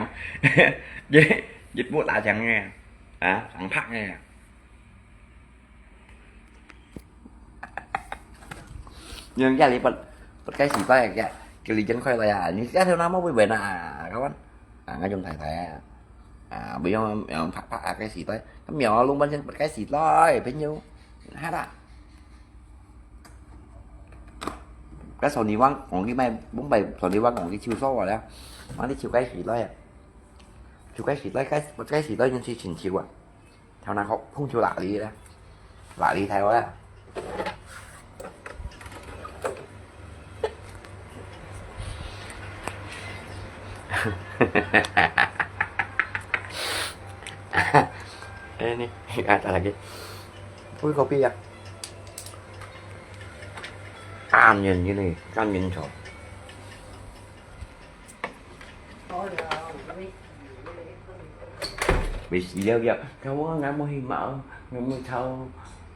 一，一步打響个，啊，上拍个。 Yang jadi pat, pat kai sitai ya, kelijen koi lah ya. Ni sia tu nama bui bena, kawan. Ah, ngajum tai tai ya. Ah, bui yang, yang pak pak kai sitai. Kami yang lung ban sen pat kai sitai, penyu. Hada. Cái sổ đi vắng, còn cái mai, bóng bay sổ đi vắng còn cái chiêu số rồi đó. Mà cái chiêu cái gì đó ya. Chiêu cái gì đó, cái, cái gì đó nhưng chỉ chỉnh chiêu à. Thảo nào không, không chịu lạ đi đó. Lạ đi theo đó. Ê, ni, à, trả lại đi. Ui, có bia. Ăn nhìn như này, ăn nhìn chó. 未死了了，佢話𠊎無去冒，𠊎無吵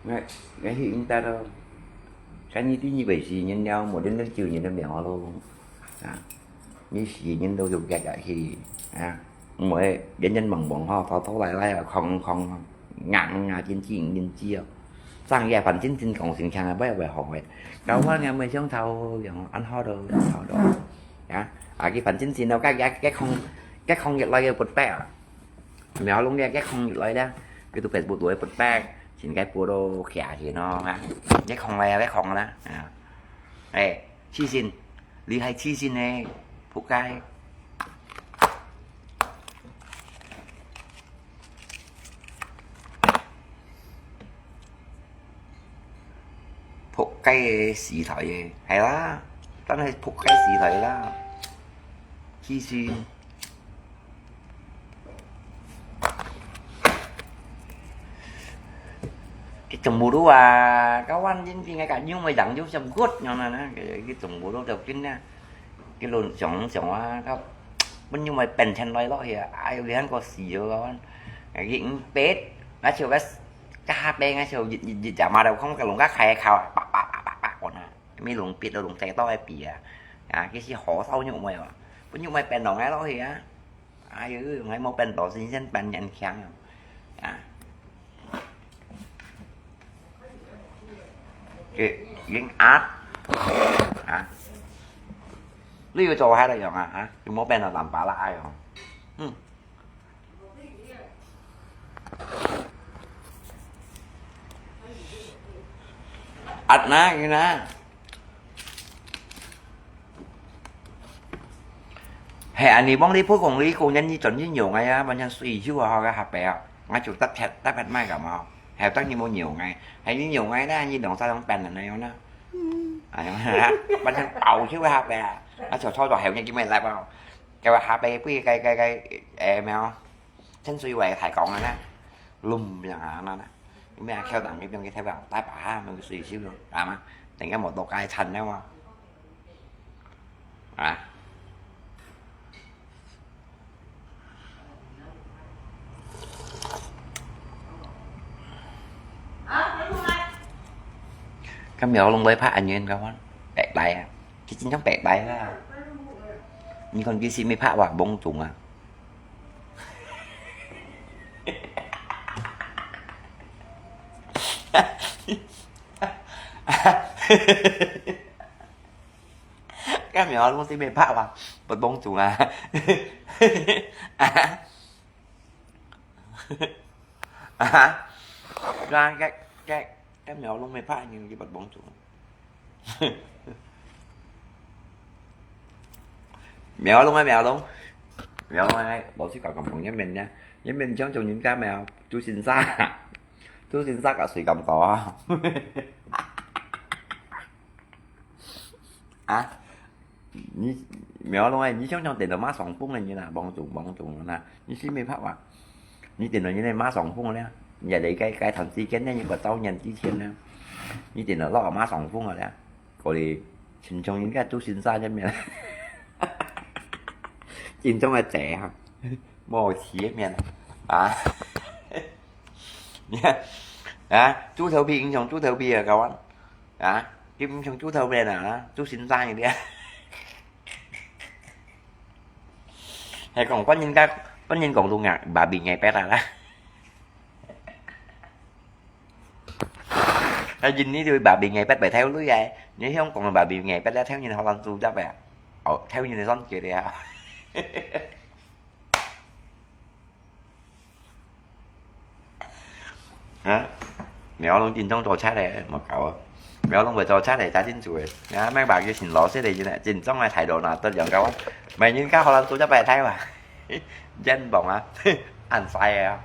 ，𠊎，𠊎去應答咯。今日第二位死人了，無等等九年都無咯。啊，你死人都有結結去，啊，毋會人人忙忙吼，拖拖拉拉啊，哐哐，硬硬啊，真真真哦。上夜反正真講心情啊，會會好个。搞完了，每想吵，然後安好咯，吵咯。啊，啊，佢反正真咯，該該該空，該空入來个不白啊。 苗龍个，个空來啦，佢都Facebook都會不白，先該播到下去咯，哈，个空來啊，个空啦，啊，哎，痴線，你係痴線呢，仆街，仆街个時代个，係啦，真係仆街時代啦，痴線。 佢全部都啊，kawan，因為𠊎个用个人就像骨樣呢，佢全部都就變呢，佢亂想想啊，佢本用个變成來咯，佢啊，哎喲，佢還過死哦，kawan，佢毋biết，𠊎就个，个下邊𠊎就一一一隻馬就空，佢弄个開口啊，叭叭叭叭叭，講啊，咪弄必都弄再多个比啊，啊，佢係好燒肉味哦，本用个變弄个咯，佢啊。 哎喲，𠊎無變到新鮮，變年輕啊！啊，佢已經壓啊！你要做下來樣啊？啊，佢無變到藍巴拉樣。嗯，壓啦，佢啦。 係啊，你望你婆公你姑娘你轉去扭𠊎啊，完全水手啊，好个下背啊，𠊎就特別特別買个嘛，係當你無扭𠊎，係你扭𠊎呢，你兩三兩半个那樣呢，哎呀，完全爆手个下背啊，啊就操作還有你今日來吧，該个下背不該該該，誒，沒有。 清水位提講个呢，攏樣啊，那呢，你咩啊，跳檔，你變个跳檔，大把啊，沒有水手咯，啊嘛，等下無多該慘了嘛，啊。今日我攏會拍恁樣个話，白來啊，佢真正白來啦。你看佢係咪拍哇，懵懂啊？ 該苗東西沒拍哇，不懂做啊。啊，該該該該苗東沒拍，你不懂做。 苗東啊，苗東，苗東啊，老師講講講，一面呢，一面像做人家苗，做先生，做先生个水咁多啊？啊，你苗東啊，你像像電腦罵雙峰个人啊，幫助幫助啊，你是沒辦法，你電腦人家罵雙峰个呢，你也得該該談時間呢，你不到年之前呢，你電腦老罵雙峰个呢。 過來親像人家做先生个面，親像个姐啊，無錢个面啊，你看啊，豬頭皮，你像豬頭皮啊，kawan啊，佢毋像豬頭面啊，做先生个咧。係講，本人家，本人講到硬，babi ngepet啊啦。 Hay Jin ni tu babi ngepet bai theo lui ai. Ni Hong Kong babi ngepet lah theo ni Holland tu jap ya. Oh, theo ni son kiri ya. Ha? Mèo lông Jin Jong cho chat leh, mò kào. Mèo lông bai cho chat leh, cha Jin chu. Ya, mang bạc ye xin lo se leh Jin, Jin Jong ai thái độ nào tốt giống kau. Mày nhìn các Holland tu jap bai theo à. Dân bóng á. Ăn sai à.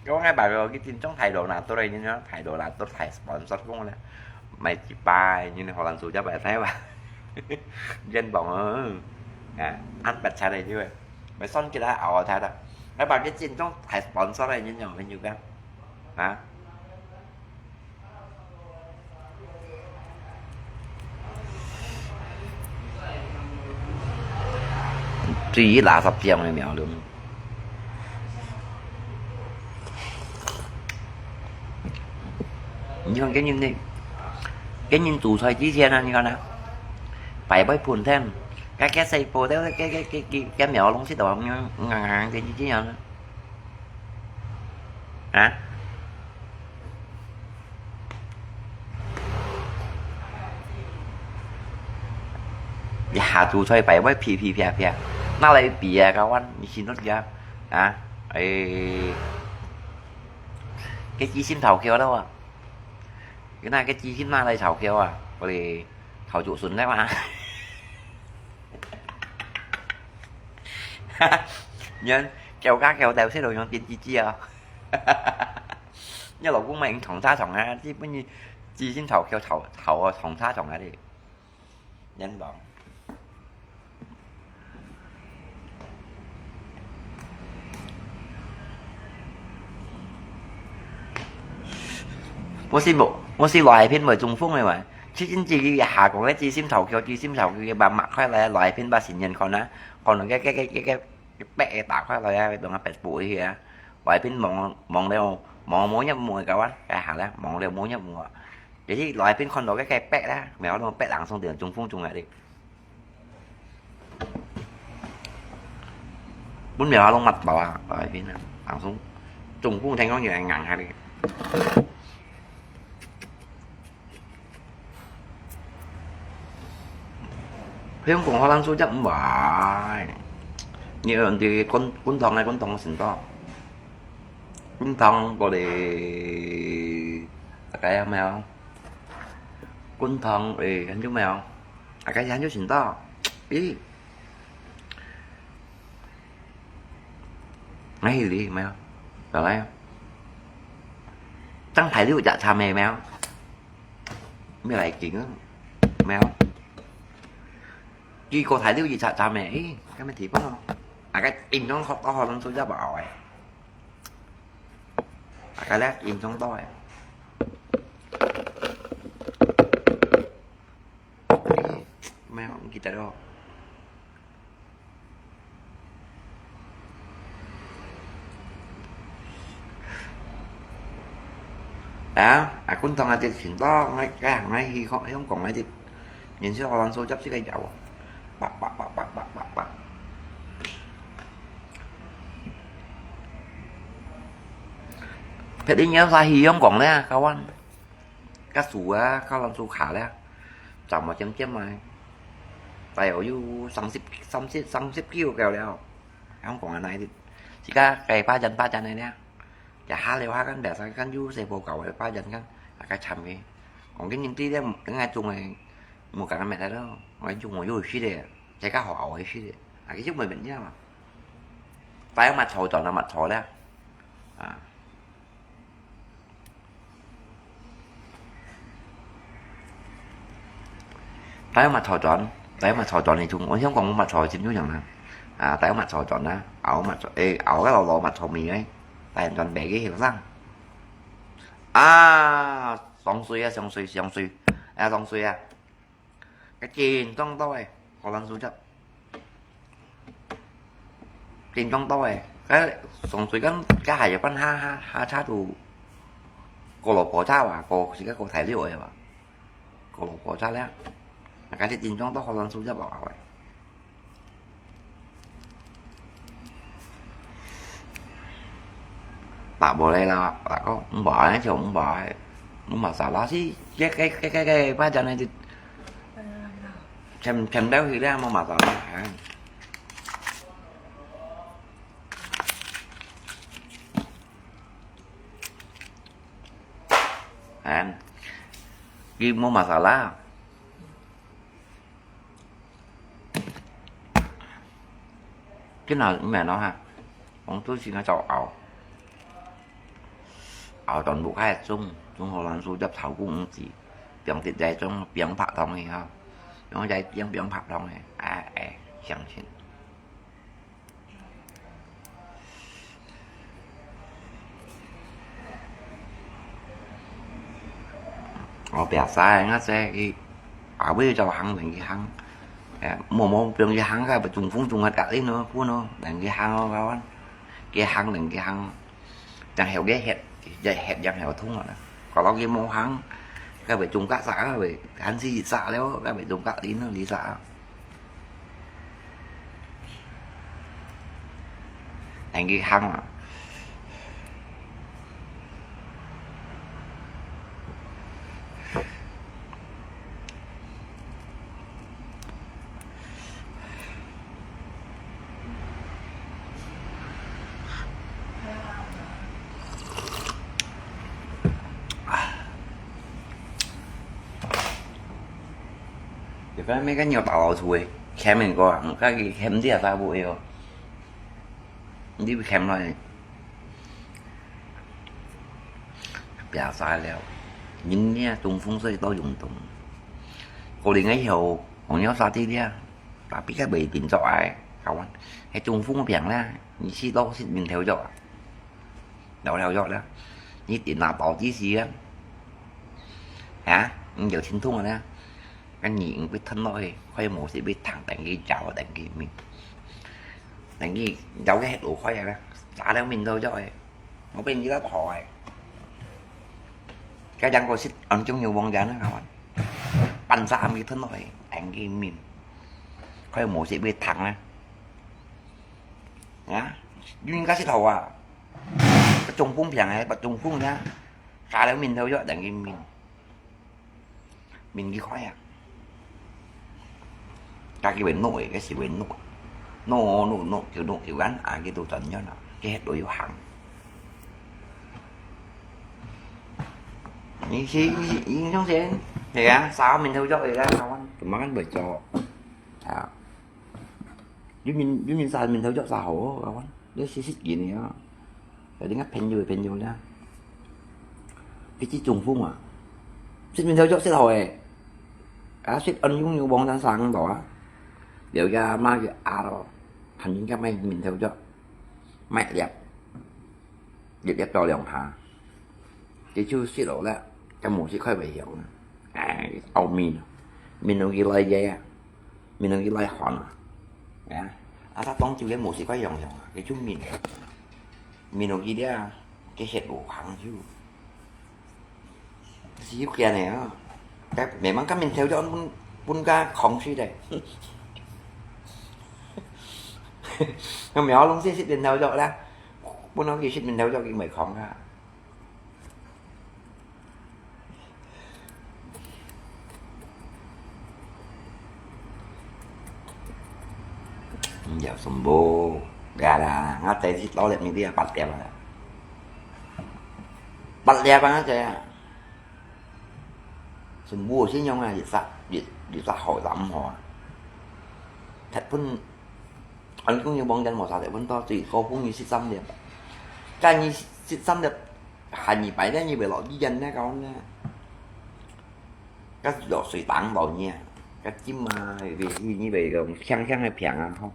Kau ngai bảo cái Jin Jong thái độ nào tốt đây, nhưng nó thái độ là tốt, thái sponsor không nè. Mày chỉ bài, nhưng Holland tu jap bai theo à. Dân bóng ơ. À, ăn bật sai đây chứ. Mày son kia đã ảo thái đó. Ngai bảo cái Jin Jong thái sponsor đây, nhưng nhỏ với nhiều cái. Hả? 至於垃圾醬个苗咯。你看，今日呢，今日煮菜之前啊，你看啊，擺擺盤添，該該細波，該該該該該苗攏食到硬硬硬硬硬啊。啊？ 一下煮菜擺會噼噼啪啪，拿來比啊，kawan，你信得過啊？啊，哎，該雞心頭翹了啊？該那个雞心拿來炒翹啊？我哋炒竹筍了嘛？你看，翹家翹到這都用電雞雞啊！你老公買長沙糖啊，基本你雞心炒翹炒炒啊，長沙糖啊的。 人講。我是無，我是內片會中風个嘛。最近自己下講个雞心頭翹，雞心頭翹个把擘開來，內片把新人看啊，看到个个个个个白个打開來啊，當个白布去啊，內片望望了望無入目个啊，該下咧望了無入目啊。 就是來片看到个个白啦，苗攏白冷爽，中風中啊的。本苗攏密到啊，來片啊，冷爽，中風聽講有人硬下的。香港可能收入毋壞，你用對滾滾燙个滾燙先到。 滾燙過來，大概有無有？滾燙，誒，很久無有？大概很久先到。咦？𠊎去哩，無有？再來啊。正大陸一隻站个無有？無來緊啊，無有？如果大陸一隻站个，誒，該麼地方哦？啊，該印象好，好，好，攏做得無誒。 啊，該咧，印象到誒。沒有，毋記得了。啊，啊，滾燙啊，就尋到，𠊎，𠊎，𠊎去香港，𠊎就 然後可能收集這個油，叭叭叭叭叭叭叭。別人有啥去香港咧，kawan？該樹啊，可能樹下咧，站啊尖尖啊，大約有三十、三十、三十幾個了。香港啊，哪一日？自家該發展發展个咧。 這下了下kan biasa kan有細波搞个發展kan，啊，該慘个。講緊人對這，應該種个，無講个咩來咯，𠊎種个有食个，這個好好个食个，啊，佢就無問題嘛。大家嘛炒轉啊，嘛炒了，啊。大家嘛炒轉，大家嘛炒轉个種，𠊎想講𠊎嘛炒个真有樣啦。啊，大家嘛炒轉啦，牛嘛炒，誒，牛个老老嘛炒米个。 大人轉白个後生。啊，上水啊，上水，上水，啊，上水啊，該真當多誒，可能收集。真當多誒，該上水跟該下一半下，下，下車都過羅婆車哇，過，自家過大陸誒哇，過羅婆車了。該係真當多可能收集啊喂。 Tak boleh lah, tak kok, mbak aja, mbak. Mbak masalah sih, ya kayak kayak kayak kayak apa aja nanti. Cem cem dah hilang mau masalah kan. Kan? Di mau masalah. 今日毋係咯哈，講到時𠊎就熬，熬到屋下種，種好難收集頭股五子，放直在種，放白糖去哈，用在用放白糖去，哎哎，相信。 哦，biasa，𠊎這去，啊，尾就行人去行，哎，無，無，毋使行，該中風中下隔離咯，分咯，等佢行咯，kawan。佢行，等佢行。然後佢歇，佢歇，然後痛啊。搞到佢無行，該會中隔煞啊，會，還是煞了，該會中隔離咯，你煞啊。等佢行啊。 有个咩个尿打老鼠个，鉗个个，嗯，家己鉗啲啊，大部个哦。你鉗落去，别晒了。人呢，中风所以多运动。可能个以后，红尿沙地了，tapi个袂定做爱，kawan。系中风个病啦，你食多食面头药啊。 了了药了，你点那包几时啊？啊，你有听懂啊？那你应该吞落去，快无事被糖等佢咬，等佢命，等佢咬个血路快啊，炸了面都要哎，我被你那跑哎。该两个是安中有王家那个，半炸没吞落去，等佢命，快无事被糖啊。啊，你应该是头啊。 中风病个，中风个，加了面头药等佢面，面佢快啊。家己會腦个，个是會腦，腦腦腦，就腦有眼啊，佢都轉樣啊，佢都有行。你是，你是，你相信？係啊，啥面头药个啦，kawan，怎么会做？啊。 你面，你面晒面头药晒好哦，kawan，你食食紧个啊。有啲个朋友个朋友呢，佢知中风啊，食面头药食好个，啊，食安中药王山上到啊，了个阿妈个啊咯，喊人家买面头药，买粒。 日日倒两下，佢就食落了，就無食開胃藥啊。哎，拗面，面有幾耐个啊，面有幾耐寒啊。哎呀，啊，他當久个無食開藥藥啊，佢就面，面有幾粒啊，佢血無行就。 是有驚个啊。該慢慢个面頭就分，分个空虛个。佢苗龍先食面頭肉啦，本來佢食面頭肉，佢毋會空啊。 有全部，呀啦，我第一攞入面啲啊，八粒啊，八粒啊，這啊，全部有信用啊，一隻，一，一隻好，一隻毋好啊。特分，俺講有幫人無啥特分到最高峰有十三粒，但你十三粒，下二擺呢，你會落醫院呢，講呢。 該藥水打毋到你啊，該針啊，你，你，你會用輕輕个病啊，吼。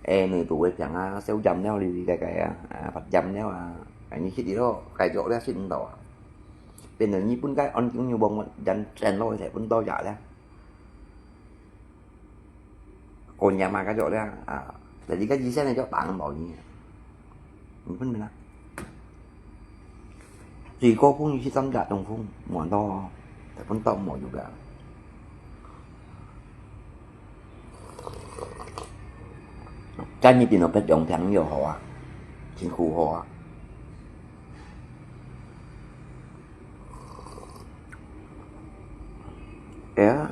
誒，你肚个病啊，消炎了，你，你該个啊，啊，發炎了啊，哎，你食啲咯，該藥了食毋到啊。變成你本該安中藥王人轉落去，分到藥了。 過年嘛，該藥了啊，但係該醫生个藥打毋到你，你分明啊。最高峰有十三隻中風，無到，特分到無有个。今日電腦不用聽有好啊，辛苦好啊。哎呀。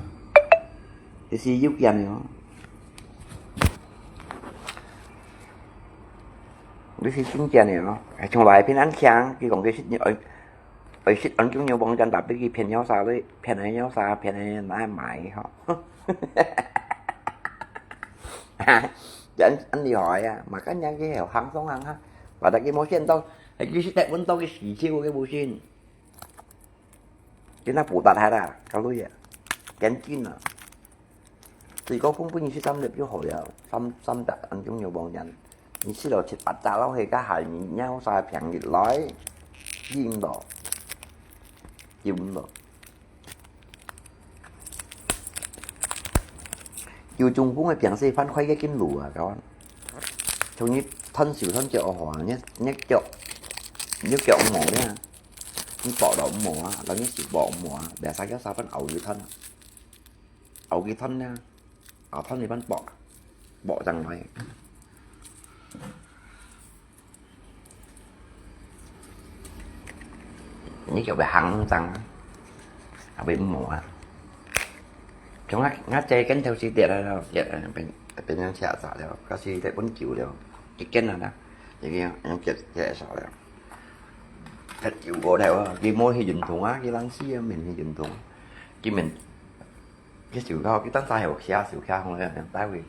這是有驚个哦。這是真驚个哦。還從來騙恁強，佢講佢食，愛，愛食安中藥王針，tapi佢騙尿沙咧，騙个尿沙，騙个拿來賣吼。恁，恁厲害啊！Makanya佢有行上行下，padahal佢無想到，佢食得穩到佢死超，佢無信。 真係補達下啦，搞到啊，趕緊啊！最高峰分你食三粒就好了，三，三隻安中藥王針，你食了七八隻咯，佢个下面尿沙平日來，醫毋到，醫毋到。有中風个病死，翻開个金路啊，各位。從你斷手斷腳个話，你你腳，你腳無咧，你跛到無啊，然後你手跛無啊，別啥叫啥分拗佢斷啊，拗佢斷咧，拗斷你分跛，跛正來。 你就會行正，啊，會無啊。像我，我這跟頭是跌了，跌了，變，變成車煞了，可是跌本久了，一根了啦，已經用跌，跌少了。佢久過了啊，佢無去運動啊，佢懶尸啊，免去運動，佢免 佢手銬，佢單儕係有徛手銬，好像單位，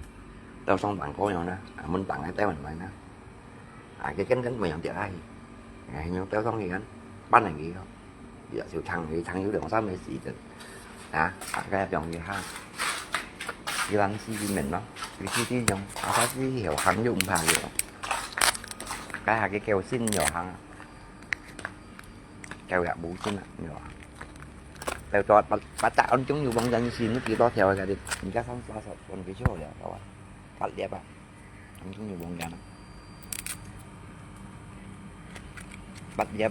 到上班過樣呢，啊，門當个台灣來呢，啊，佢跟跟每樣跌下去，啊，用吊上去个，搬人去咯，也就長，佢長有兩三个時間，啊，啊，該放佢下，佢人死佢面咯，佢自己用，啊，他自己有行又毋怕佢咯，該下佢叫信有行啊。 教育無盡啊，你知道吧？到到八八隻安中有望人心，幾多條个，你家上多少分佢出了，好吧？八粒啊，安中有望人，八粒啊。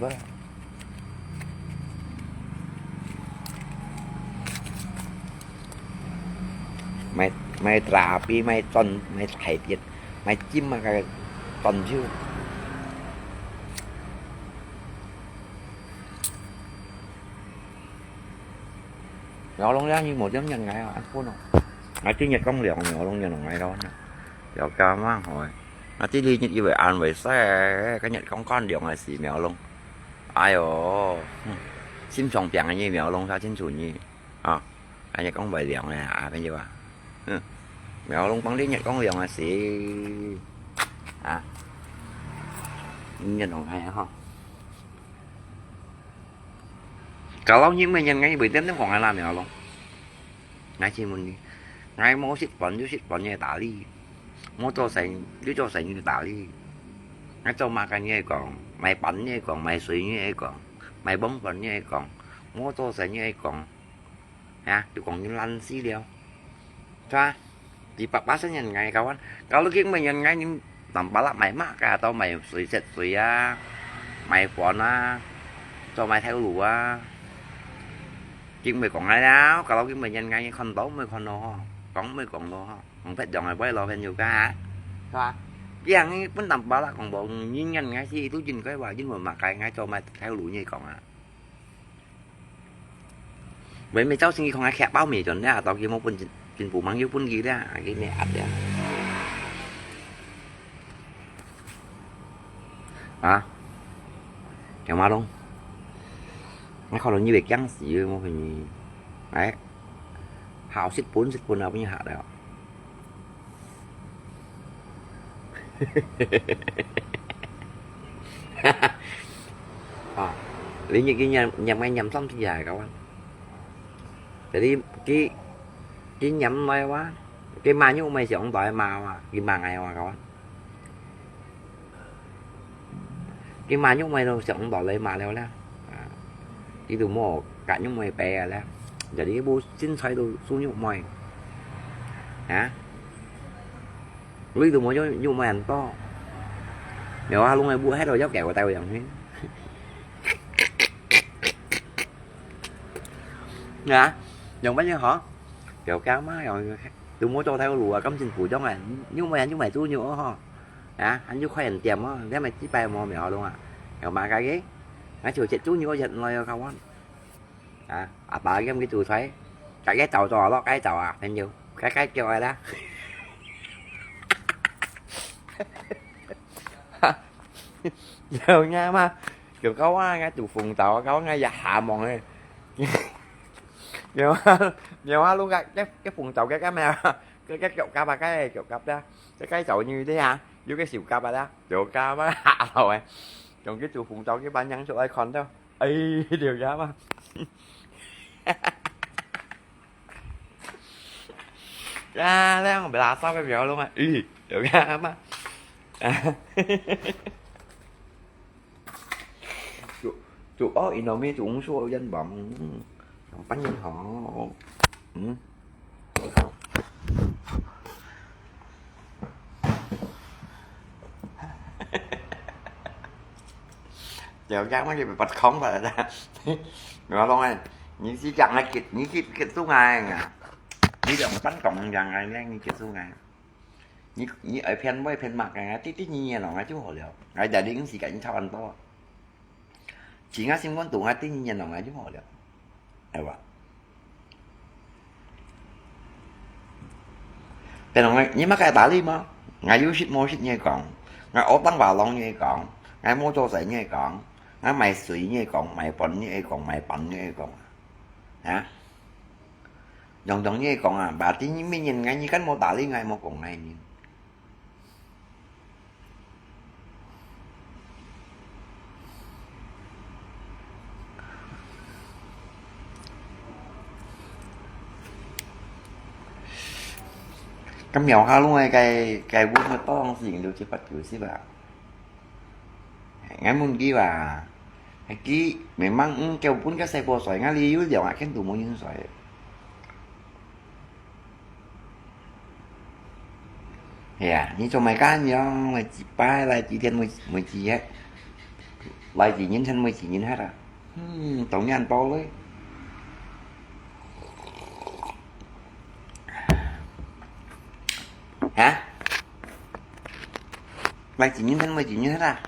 買，買terapi，買轉，買大便，買針啊，个轉手。 苗龍這日無點人來啊，恁分哦。啊，今日講涼，苗龍就來咯。有加嘛好誒。啊，這日日以為安慰晒，今日講乾涼个事，苗龍。哎喲，嗯，心臟病个呢，苗龍才真出呢。啊，今日講會涼个啊，朋友啊。嗯，苗龍講這日講涼个事。啊，今日同係吼。 Kalau你問人，𠊎會點點講𠊎啦，苗龍。𠊎先問你，𠊎無食飯就食飯个道理，無做生意就做生意个道理。𠊎做麼个你會講，賣飯你會講，賣水你會講，賣飯飯你會講，無做生意你會講，啊，就講你懶尸了。 是吧？幾百巴仙人𠊎kawan，kalau佢毋係人𠊎，你南巴拉賣麼个，都賣水食水啊，賣飯啊，做賣頭路啊。佢毋係講𠊎了，kalau佢毋係人𠊎，看到毋係看到吼，講毋係講到吼，講別樣个，不會老朋友个，是吧？佢行分南巴拉講無，你人𠊎係都應該話，因為麼个𠊎做賣頭路你講啊。 Vậy mày cháu xin không ai khẹt báo mày chuẩn nha, tao kia mau pun pin bù mắng yuk pun gì đó, cái này ắt ya. Hả? Kéo mà đúng. Nó không được như vậy, kiăng xí mau phải nhỉ. Đấy. Hào xích pun, xích pun nào cũng như hạt đấy. À, lý như cái nhầm, nhầm ngay nhầm xong thì dài các bạn. Jadi cái, cái nhầm này wa, cái mà nhúc mày sẽ ông đòi mà wa, cái mà ngày wa các bạn. Cái mà nhúc mày đâu sẽ ông đòi lấy mà leo leo. À, cái tụi mô cả nhúc mày bé leo. Jadi cái bố xin xoay đồ su nhúc mày. Hả? Lui tu mo yo yo mo yan to. Yo ha lung ai bu hai do yo kẹo tai yang hi. Nga, yang ba yang ho. Kẹo ka ma yang tu mo cho thai lu a kam chin pu jong a. Nyu mo yan nyu mai tu nyu ho. Ha, han nyu khoi yan tiam ho. Dia mai ti pai mo mi ho lung a. Yo ma ka ge. Nga chiu chet tu nyu yan lo yo ka wan. À, à, bà game cái tù thấy. Cái cái tàu to đó, cái tàu à, hình như. Cái cái kêu ai đó. Nhiều nha mà. Kiểu có á, cái tù phùng tàu, có ngay giờ hạ mòn này. Nhiều, nhiều á, luôn cái, cái, cái phùng tàu, cái, cái mèo. Cái, cái kiểu cặp à, cái kiểu cặp đó. Cái, cái tàu như thế hả? Vô cái xỉu cặp à đó. Kiểu cặp á, hạ rồi. Còn cái tù phùng tàu, cái bà nhắn số icon đó. Ê, điều giá mà. Ra, đang bị là sao cái biểu luôn mà. Ê, điều giá mà. Chủ, chủ, ô, Indomie chủ uống sữa dân bóng. Bánh nhân họ. Ừ. 就這樣就不空了啦。我講哎，你是講來接，你接接住𠊎啊？你兩班講人講哎，你接住𠊎。你你愛騙我騙麼个啊？滴滴二年咯，𠊎就好了。𠊎在零時間你差很多。只要心肝肚，𠊎滴二年咯，𠊎就好了，係吧？變成你，你麼个打理嗎？𠊎有食無食你講，𠊎屙當華浪你講，𠊎無做事你講，𠊎買水你講，買飯你講，買飯你講，啊？樣樣你講啊，berarti你明年𠊎你敢無打理𠊎無講𠊎你。該苗下路个該該屋个當時六七八九十啊。𠊎問佢話，佢memang嗯，叫分該細波睡，𠊎哩有兩下間都無人睡。 係啊，你做麼个恁樣，每幾擺來幾天每每幾日，來幾日天每幾日係啊？嗯，當然多了。哈？來幾日天每幾日係啊？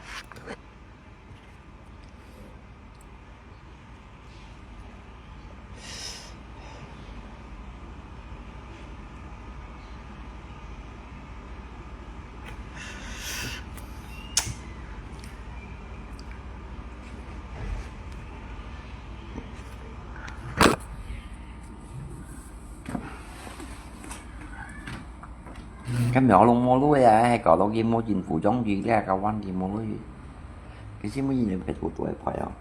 該苗龍無路啊，係搞到佢無政府裝置，這个灣佢無路。佢係毋係因為別个都會壞啊？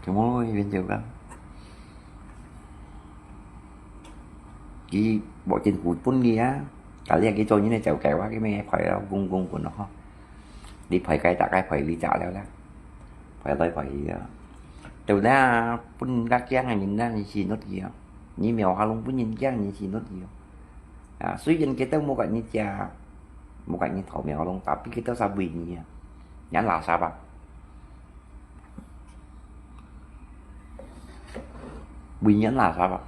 佢無路，佢變走个。佢無政府分佢啊，但係佢做人个走計劃，佢乜壞咯，滾滾滾咯吼。 你賠該大概賠你隻了啦，賠來賠去啊。到那分人家驚个人那，你死落去啊！你苗下弄分人驚，你死落去啊！啊，雖然佢兜無甲你食，無甲你偷苗下弄，tapi佢兜煞為你啊，你垃圾啊！ 為人垃圾啊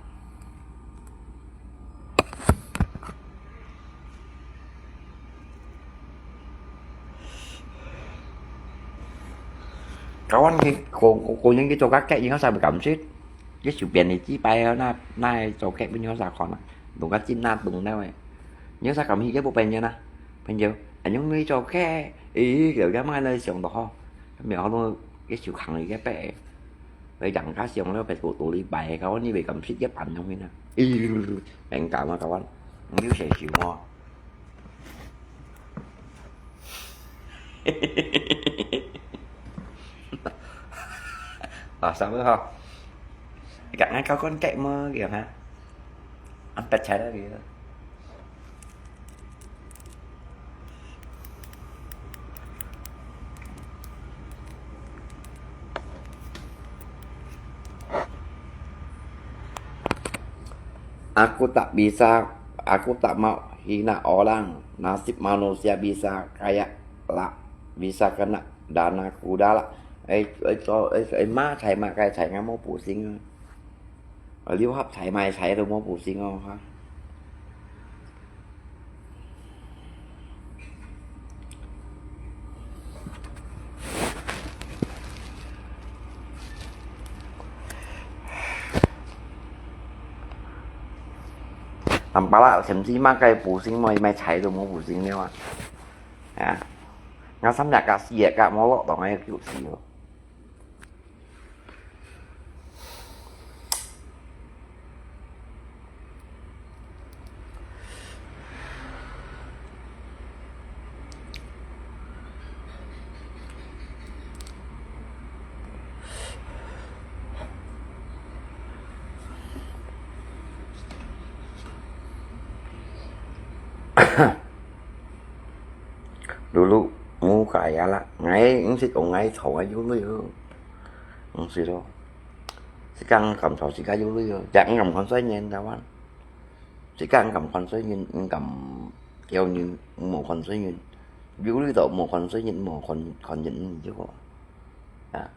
！Kawan佢個個個人佢做个劇，然後晒會感覺，佢隨便你幾擺啊，那那做劇，然後晒看啊，弄个真那弄那位，然後晒感覺佢不變人啊，朋友，恁樣你做劇，咦，有个麼个想到吼，苗下弄，佢就扛你个背。 佢人家想了別个道理擺，搞你袂敢食一半樣面啊！哎，人家嘛搞完，你有些想哦。啊，啥物吼？你讲俺搞关节嘛，叫哈？俺白菜了，叫。 Aku tak bisa, aku tak mau hina orang. Nasib manusia bisa kaya lah, bisa kena dana kuda lah. Eh, eh, eh, eh, 買菜買該菜，𠊎無補償啊。 六合彩買菜都無補償哦，哈。Nampak lah，甚至買个補償，買買菜都無補償了啊！啊，𠊎三日假、四日假無落檔个，救死哦！ Dulu mu kaya lah, ngai ngsit ong ngai chau ayu lui ho. Ngsit lo. Sikang kam chau sika yu lui ho. Jak ngam kon soi nyen tawan. Sikang kam kon soi nyen ngam 有人毋好看衰人，有位到毋好看衰人，毋好看，看人就好。啊，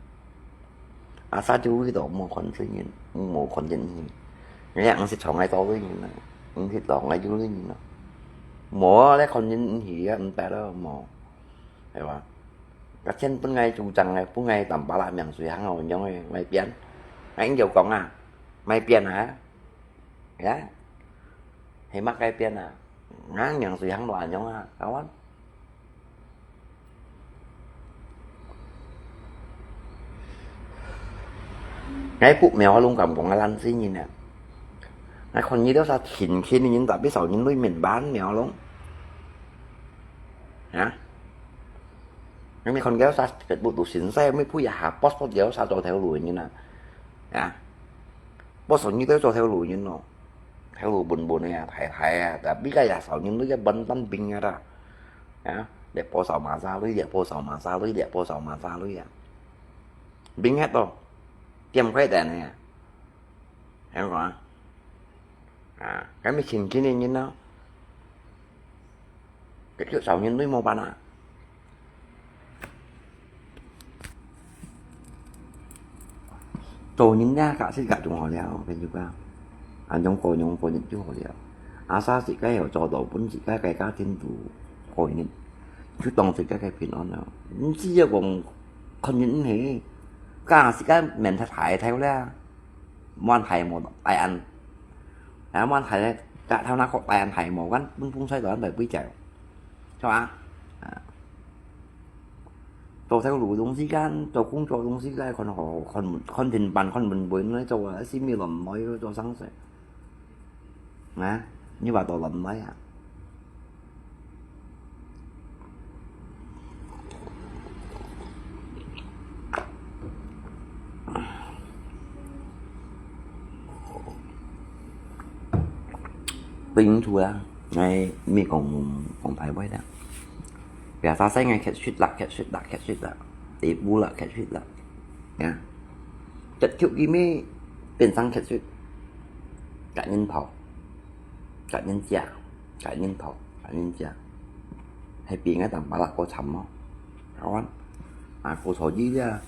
阿沙就位到毋好看衰人，毋好看人。人家毋識從來到人啊，毋識到來有人啊。無啊，你看人毋起啊，毋得了，無，係吧？該錢分𠊎主張个，分𠊎淡薄仔名水行哦，仰个，𠊎變，𠊎應該講啊，莫變啊。 呀，係麼个變啊？𠊎名水行到恁樣啊，kawan。𠊎不妙，我攏敢講𠊎爛死人啊！𠊎看你兜儕勤勤个人，tapi少人類面板妙攏。啊？𠊎看你兜儕不讀先生，乜不也下 passport，你兜儕做頭路个人啊？啊？ Pasal你兜做頭路人咯，頭路笨笨个啊，大大啊，tapi該也少人類个笨蛋兵啊啦。啊，掠pasal masa類，掠pasal masa類，掠pasal masa類啊。兵忒咯，點開等个啊。聽講啊，啊，該乜勤勤个人咯。 結局少人類無辦啊。做人呀，合適合就好了，朋友啊。恁樣過樣過日就好了。Asal自家有做到分自家个家庭度過日，就當自家个平安了。毋使要講看人毋起，家自家面太大頭了。 滿大無大安，啊，滿大个，大頭那個大安大無，kan分風吹到來飛走，係嘛？啊，做頭路東西間，做工作東西間，看好，看，看天板，看文文來做啊，係咪亂來做生事？啊，你話到亂來啊？ 對毋住啦，𠊎毋係講，講大話啦。Biasa sai𠊎缺水啦，缺水啦，缺水啦，地步啦，缺水啦。呀，結局佢乜變成缺水，甲人頭，甲人食。 甲人討，甲人食，係比𠊎當巴拉過慘哦。Kawan，啊，過錯意了，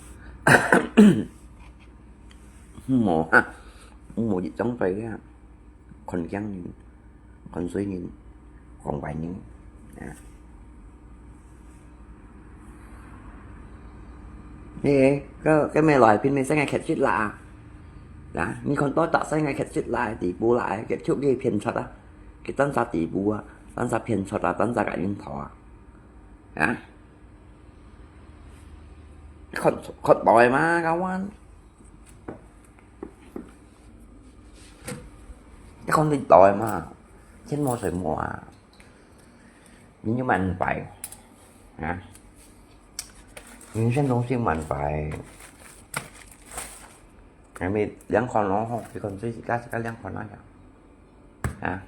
無啊，無一種對了，看驚人，看衰人，講壞人，啊。誒，該，該咩來，拼命使𠊎缺水啦，啊，你看到大使𠊎缺水啦，地步啦，結局佢騙出啊。 佢單儕地步啊，單儕騙出啊，單儕甲人討啊。啊？看，看到个嘛，kawan。你看得到个嘛，錢無水無啊。你就蠻白，啊？人生東西蠻白。還沒兩款咯，吼，你看這自家，自家兩款那樣。啊？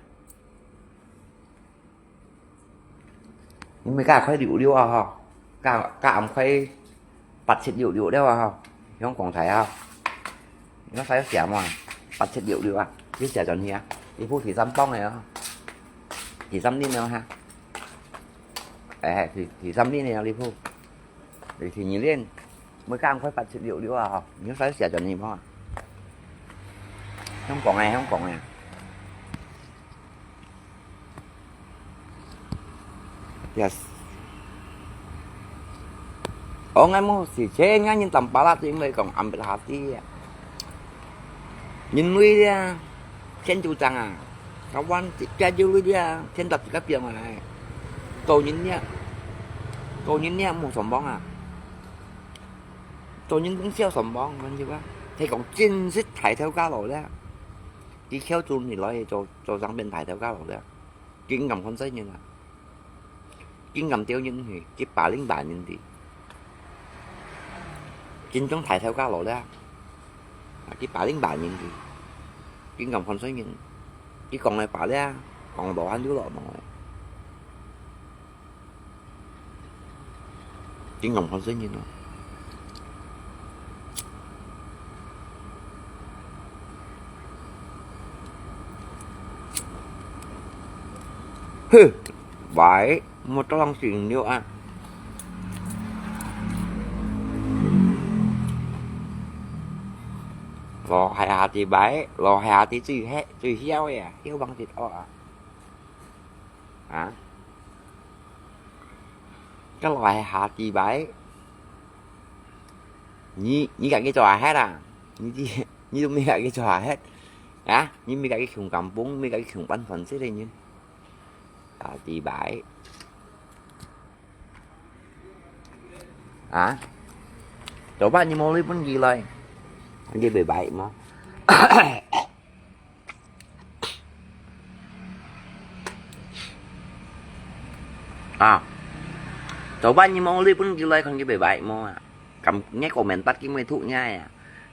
你毋係加開六六啊吼，加，加暗開八七六六了啊吼，用講台啊，你使寫嘛？八七六六啊，你寫轉去啊，你付第三檔个啊，第三輪了哈，哎，第，第三輪了，你付，你第二輪，毋係加暗開八七六六啊吼，你使寫轉去嘛？用講个，用講个。 Yes。哦，𠊎無時間，𠊎人當巴拉，因為講ambil hati啊。因為咧，錢就爭啊，kawan，自家有鐳咧，錢搭自家變啊。做人咧，做人咧，莫上網啊。做人毋使上網，你知吧？係講真實大頭家佬咧，佢跳出來做，做上邊大頭家佬咧。 緊敢看衰人啊！緊敢丟人去，佢巴零巴人哋。緊種大頭家佬咧，啊，佢巴零巴人哋。緊敢看衰人，佢講个巴咧，講到還有落毛个。 緊敢看衰人啊！嘿，擺，莫當時了啊！老係下子擺，老係下子最忒最囂个，囂bằng直惡啊！啊！該老係下子擺，你你家己做下忒啊？你知你都毋係家己做下忒啊？你毋係家己窮甘榜，毋係家己窮班飯食个人，下子擺。 啊？早把你無鐳分佢來，佢會擺無？啊？早把你無鐳分佢來，看佢會擺無啊？咁，你komentar佢會讀你啊？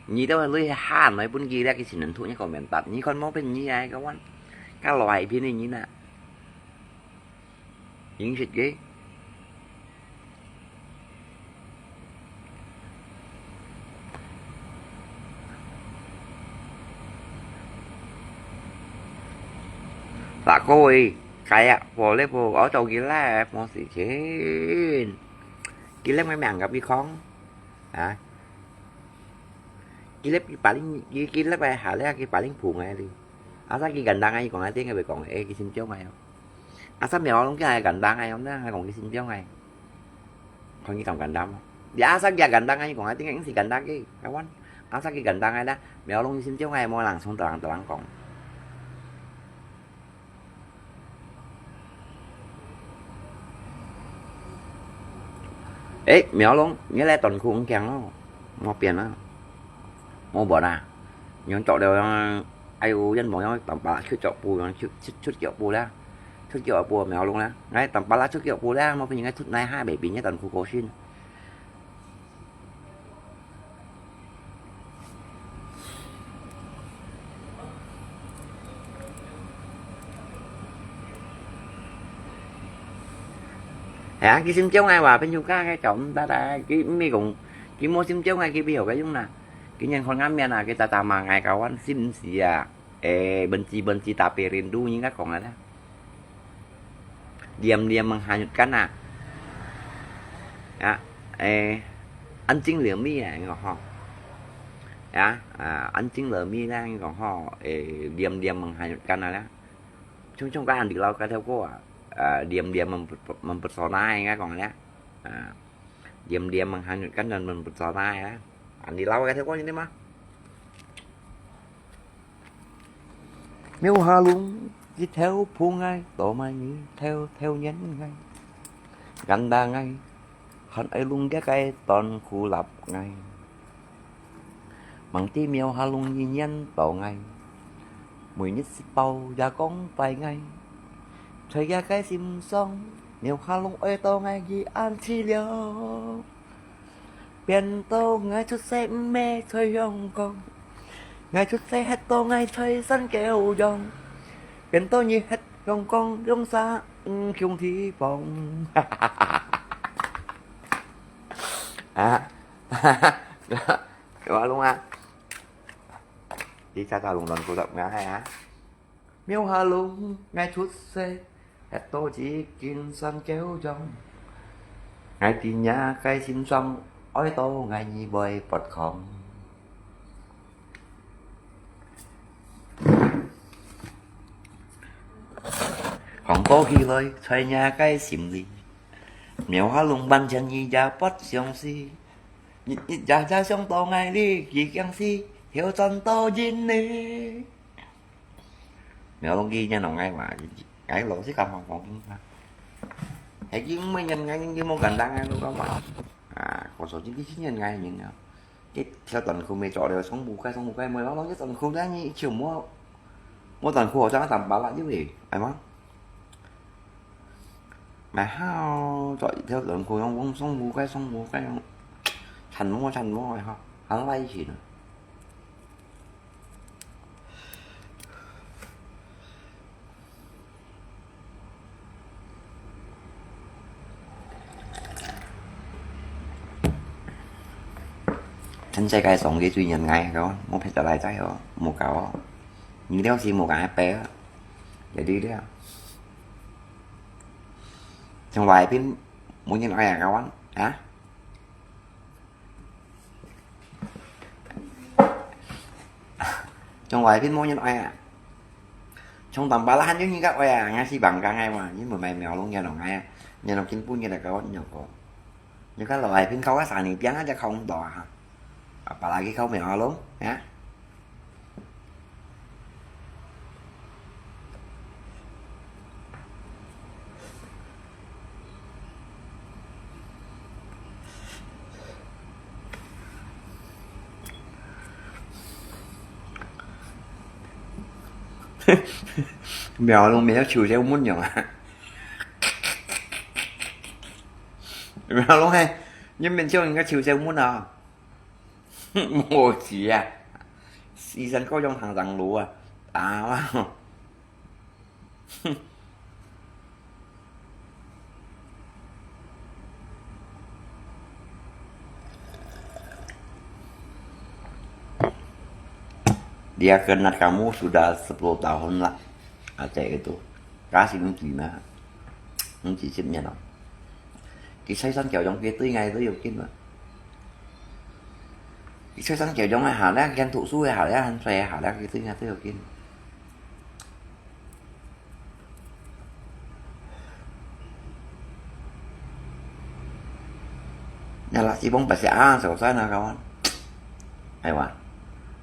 你都係鐳閒來分佢咧，佢先能讀你komentar。你看無分你啊，kawan？該來片个人啊！ 認識个。Lah kau eh, kayak boleh po, oh tau gila, mau si Jin. Gila memang gak bikong. Ha? Gila paling, gila paling halal, gila paling bungai li. Asa gila gandang ai kong ai ting, gila kong eh, gila simpiong ai. Asa mèo long kia gandang ai, om na kong gila simpiong ai. Kong gila kong gandang. Dia asa gila gandang ai kong ai ting, gila si gandang ki, kawan. Asa gila gandang ai da, mèo long gila simpiong ai, mo lang song talang talang kong. 誒，苗龍，你來短褲毋驚咯，莫變啊，莫換啊，樣著了樣，哎喲，人無樣，淡薄出腳步，樣出出出腳步啦，出腳步苗龍啦，𠊎淡薄啦出腳步啦，莫變人家出來下，袂變个短褲高興。 係啊，佢心中个話，朋友家个就毋得啦。佢毋係講，佢無心中个，佢邊有个用啦？佢人看眼面啊，佢打打罵𠊎，kawan，心事啊，誒，benci benci tapi rindu，應該講个啦。 Diam-diam menghanyutkan啊。Ya, eh, anjing lemi啊，應該吼。Ya，啊，anjing lemi啦，應該吼，eh，diam-diam menghanyutkan啊啦。像像該Andy Lau該條歌啊，啊，diam-diam mem-，mempesona應該講啦。啊，diam-diam menghanyutkan dan mempesona啊。Andy Lau該條歌你知嗎？ Mèo Halong，佢偷抱𠊎，到尾佢偷偷撿𠊎，ganda𠊎，還愛攏佢个短褲笠𠊎。吂知Mèo Halong佢撿到𠊎，每日食飽也講拜𠊎。在佢个心上，Mèo Halong愛到𠊎佢恁自了。 變到𠊎出世毋係在香港，𠊎出世歇到𠊎在新疆，變到你歇香港兩儕毋共地方。啊，Mèo Halong啊，你家家弄亂鼓雜𠊎啊！ Mèo Halong，𠊎出世，歇到至今新疆。𠊎知若个心上，愛到𠊎你會發狂。放到起來，在若个心裡，Mèo Halong完全你也不相信。日日夜夜想到𠊎哩，已經是挑戰到人哩。 Mèo Halong佢認同𠊎嘛，𠊎老實講嘛講啊。係佢毋會認𠊎，佢無簡單啊，你講嘛。啊，我說真个係認𠊎人啊。佢條短褲未著了，上步該上步該，Mèo Halong佢短褲咧，你就無，無短褲，好像淡薄啦，因為，係嘛？然後著一條短褲，用用上步該上步該用，穿無穿無，係哈，還來一起呢。 全世界上个最認𠊎个，莫別个來在哦，莫搞哦。你了是莫搞白啊，也對了。像外邊無人愛啊，kawan，啊？像外邊無人愛啊。像Tampalak還有人家愛啊，𠊎係bangga𠊎嘛，因為買苗龍也龍愛啊，也龍根本也來搞我娘个。你看老外邊搞个三年邊啊，就搞毋到啊。Apalagi搞苗龍，啊？ 苗龍變到臭細蚊樣啊！苗龍係，你變像人家臭細蚊啊！無事啊，時常各樣行上路啊，打啊！ Dia kenal kamu sudah sepuluh tahun lah, kata itu. Kasi mungkin lah, mungkin sih lah. Kisah sang kau yang kita ngai itu yakin lah. Kisah sang kau yang hal lah, kan tu su hal lah, han sai hal lah, kita ngai itu yakin. Nhà lạ sĩ bóng bè sẽ á sầu sai na kawan. Hay wa.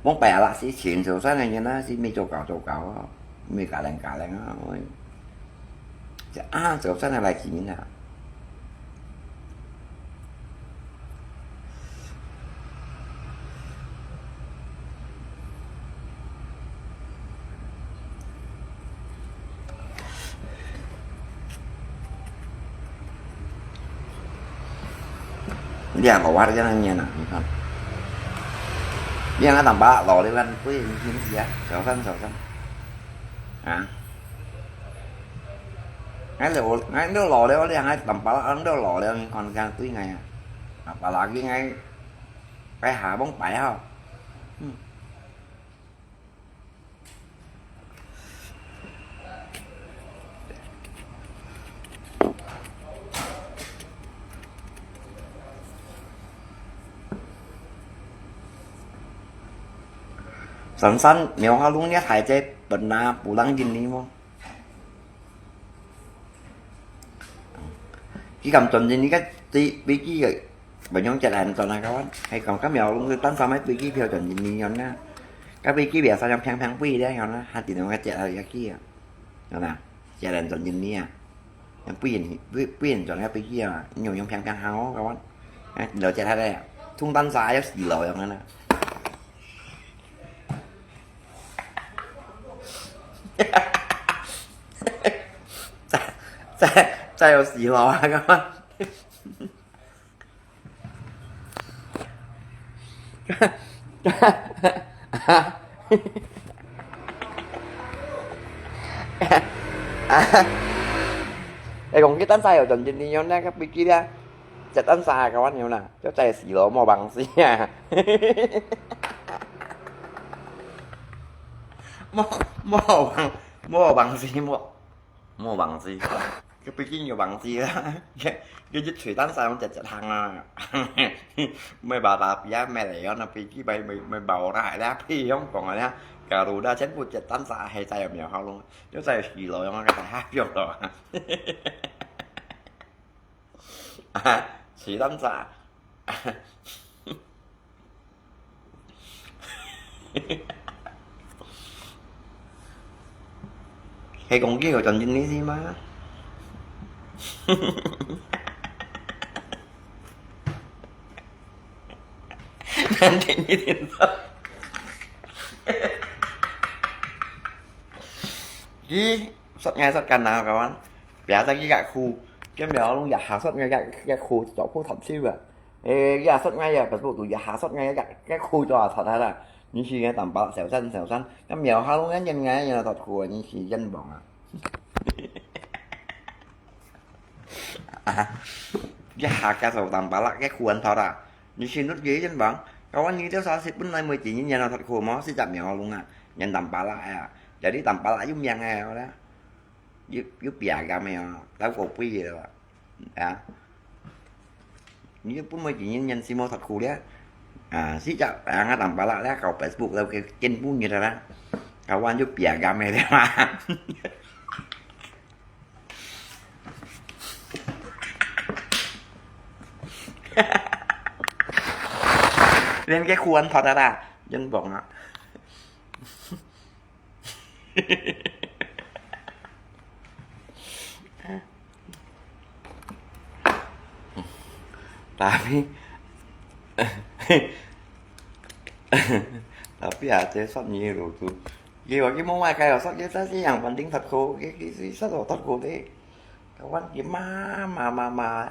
Bóng bè lạ sĩ chỉnh sầu sai na nhà na sĩ mi châu cao châu cao á. Mi cả leng cả leng á. Ôi. Sẽ á sầu sai na lại chỉ na. Dia ko war jang niya na, ni kan. Dia na tamba lo le kan pui ni ya, jauh san jauh san. Ha. Ngai lo ngai lo lo le, ngai tamba ngai lo lo le, ni kan kan tui ngai. Apalagi ngai Cái hả bóng bẩy hả? Sẵn sẵn, nếu hả lung nhất hãy chế bật na bù lăng gìn đi mô. Khi cầm tuần thì cái tí bí kí vậy. Bình thường chạy lại tuần là các bạn. Hay còn các mèo luôn tan sao mấy bí kí theo tuần thì mình nhon nha. Các bí kí bây giờ sao trong phèn phèn bí đấy nhon nha. Hai tỷ đồng cái chạy lại cái kia. Nhon nè. Chạy lại tuần thì nha. Yang bí bí bí tuần cái bí kí à. Nhiều trong phèn phèn hao các bạn. Lỡ chạy lại đây. Thung tan sao xì lò trong đó nè. 再再再有洗了啊，刚刚。哎，講起等下有陣時你用那個飛機咧，一等下个話有啦，就再死咯，莫忘記啊。莫莫忘莫忘記莫莫忘記，佢畢竟有忘記啦。佢佢一吹等下用直直行啊，咩巴達比啊，咩嚟啊，那飛機咪咪咪爆啦，係啦，譬如講啊，Garuda全部一等下係再有沒有好咯，就再死咯，用那個大下表咯。 啊，是咱咋？係講緊有轉進呢啲嘛？轉進呢啲。咦？ Sot ngai sot kan na kawan. Biasa ki gak khu. Cái mèo luôn ya ha sot ngai gak gak khu cho khu thậm chí là. Ê, ya sot ngai ya Facebook tu ya ha sot ngai gak gak khu cho thằng ha. Như khi ngai tầm bảo xẻo xanh xẻo xanh. Cái mèo ha luôn ngai nhân ngai ya thật khu như khi dân bọn à. À. Ya ha cái sổ tầm bảo là cái khu ăn thật à. Như khi nút ghế dân bọn. Kawan như theo sao sih pun lai mười chín nhân thật khu mà sih chặt mèo luôn à. Nhân tầm bảo là à. Jadi tầm bảo là yum yang à đó. Yuk yuk bia gam ya, tau ko pui ya. 啊，你又分每个人人心無脫苦咧。啊，死隻啊，𠊎當巴拉咧，搞Facebook了，佢見不你的啦，搞完就别个咩的嘛。连个苦安脱的啦，真棒啊！ Tapi, tapi aja sot nyi lu tu. Iya, kita mau makai sot kita sih yang penting sot ko, kita sih sot sot ko deh. Kawan kita ma ma ma ma.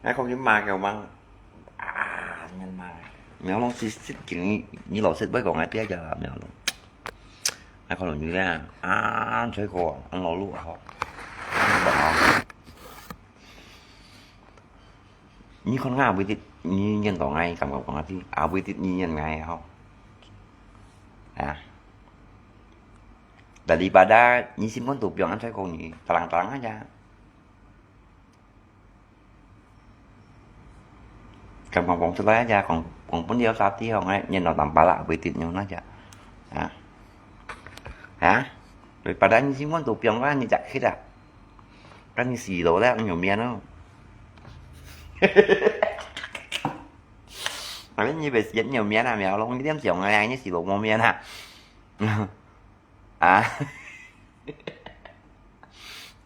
Ngai kong kita ma kawan. Ah, ngan ma. Mèo long sit sit kini, ni lo sit bai kong ngai tia ja mèo long. Ai kau lun yu liang, an choi ko, an lo lu ho. Ni kon nga bui tit ni nyen to ngai kam kam kong ati, a bui tit ni nyen ngai ho. Ya. Daripada ni sim kon tu piong an choi ko ni, talang talang aja. Kam kong kong selai aja, kong kong pun dia sati ho ngai, nyen lo tam pala bui tit nyu na ja. Ha? Ha? Daripada你心肝肚放个你食去啊。跟你死了咧，你有面哦。反正你别死，你有面啊，没有咯，你点想啊，你死了没面啊。啊？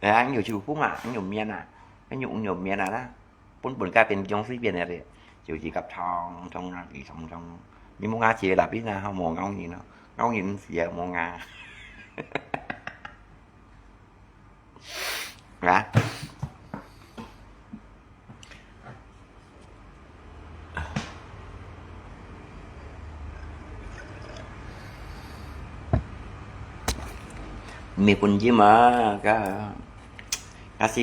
哎呀，你有手风啊，你有面啊，你有你有面啊啦。 本本个變樣隨便个咧，就係甲長長啊，佢長長。你無牙齒啦，邊啊，無咬人咯，咬人死啊，無牙。啊？Mì phun yim啊，个，个是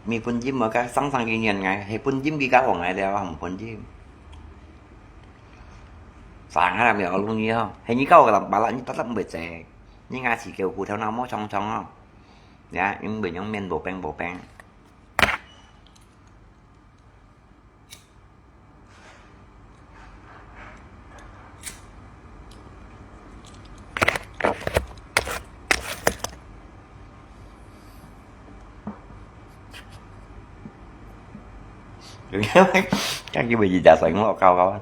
mì phun yim啊，个生生个年个，係phun yim个个黃个了，毋phun yim。生下來咪好容易哦，係你搞个人巴拉，你搭搭毋會濟，你牙齒个骨頭那麼長長哦，呀，因為用面無病無病。 該佢會一隻水我搞搞啊。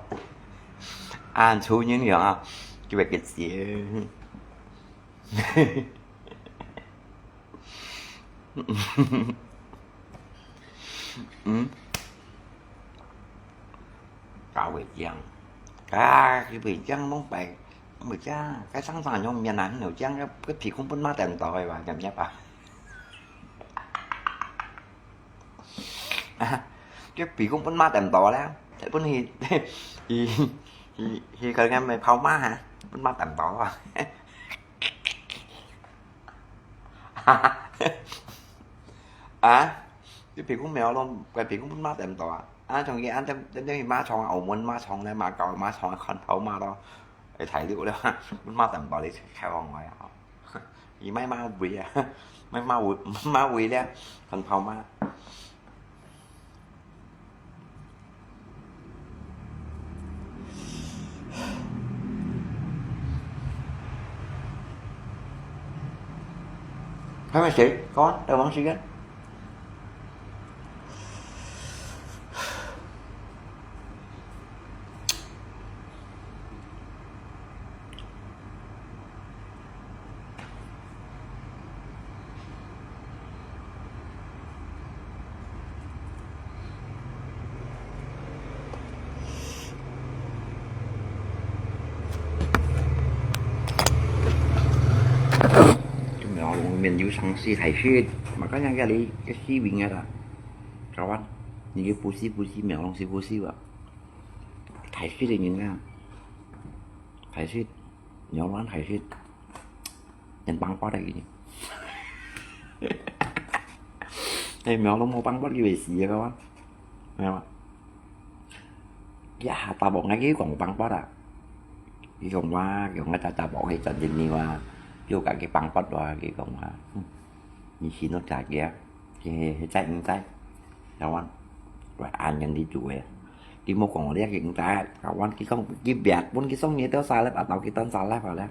啊，抽煙樣啊，佢會个字。 嗯？搞會靚，啊，佢會靚，弄白，會靚，該生生用面啊，有靚，个皮公分馬等到个吧，鹹鹹吧。啊，个皮公分馬等到咧，分佢，佢，佢，佢个咩泡馬哈，分馬等到啊。 啊？你皮公苗咯，个皮公分馬等到啊？啊，從佢安等等等去馬場，澳門馬場咧，馬搞馬場，看頭馬咯，會大陸咧，分馬等到你開放我啊！佢買馬位啊，買馬位，馬位咧，看頭馬。 還沒睡，講啊，還有時間。Cuma orang main you sanksi hai shit. Makanya kali ke siwing ada. Kawan, ni ke pusi pusi, orang si pusi ba. Hai shit ni na. Hai shit. Nyawa hai shit. Yang pangpot lagi ni. Eh, mèo lông mô pangpot cái về xí các bạn. Mèo. Ya, ta bọc ngay cái còn pangpot à. Cái còn qua, cái còn ngay ta ta bọc cái chân đi qua. Vô cả cái pangpot qua cái còn qua. Ni xin nó trả kia. Cái, cái chạy, cái chạy. Kawan, weh, an nhân đi煮weh. Ki mo kong liak ki ngai, kawan ki kong ki biak pun ki song ni teo salep atau ki tan salep ala.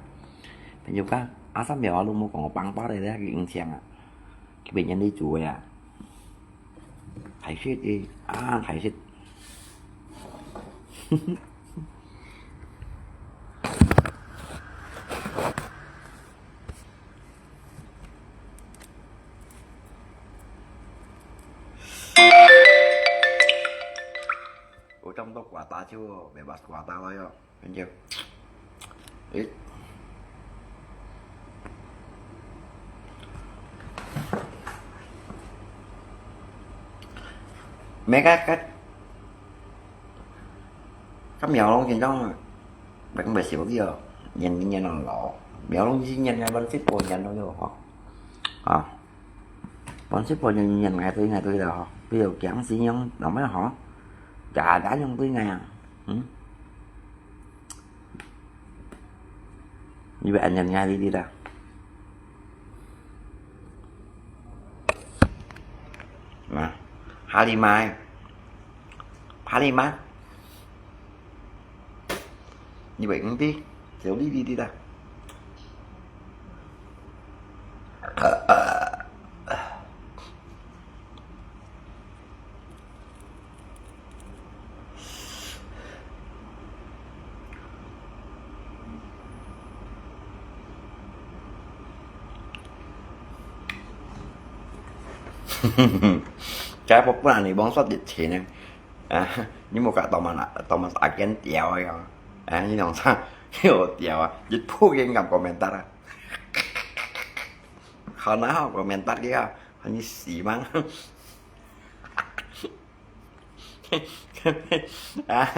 Penyuka, asam ya lu mo kong pang pa liak ki ngiang ah. Ki biak nhân đi煮weh. Thái Sít đi, à, Thái Sít. Ôi, trong tộc của ta chứ, về bắt của ta rồi. Anh chưa? Ít. Mấy cái, cái, cái mèo lông trên trong, bạn không phải xỉu đi à? Nhìn, nhìn nó lỏ. Mèo lông chỉ nhìn ngay bên xích của nhìn nó vô hả? À. Bọn xếp vào nhìn, nhìn ngay tôi, ngay tôi là hả? Ví dụ kéo xí nhông, nó mới hả? Chả đã nhông tôi ngay à? Ừ? Như vậy anh nhìn ngay đi đi đã. Mà. Hả đi mai. Hả đi mai. Như vậy cũng đi. Kiểu đi đi đi đã. Cái bọc bữa này bóng sót dịch thì nè. À, nhưng mà cả tao mà tao mà ta kiến tiểu rồi. À, như lòng sao? Kiểu tiểu à. Dịch phu kiến cảm của mình ta. Khó nói học của mình ta kia. Hình như xí măng. À.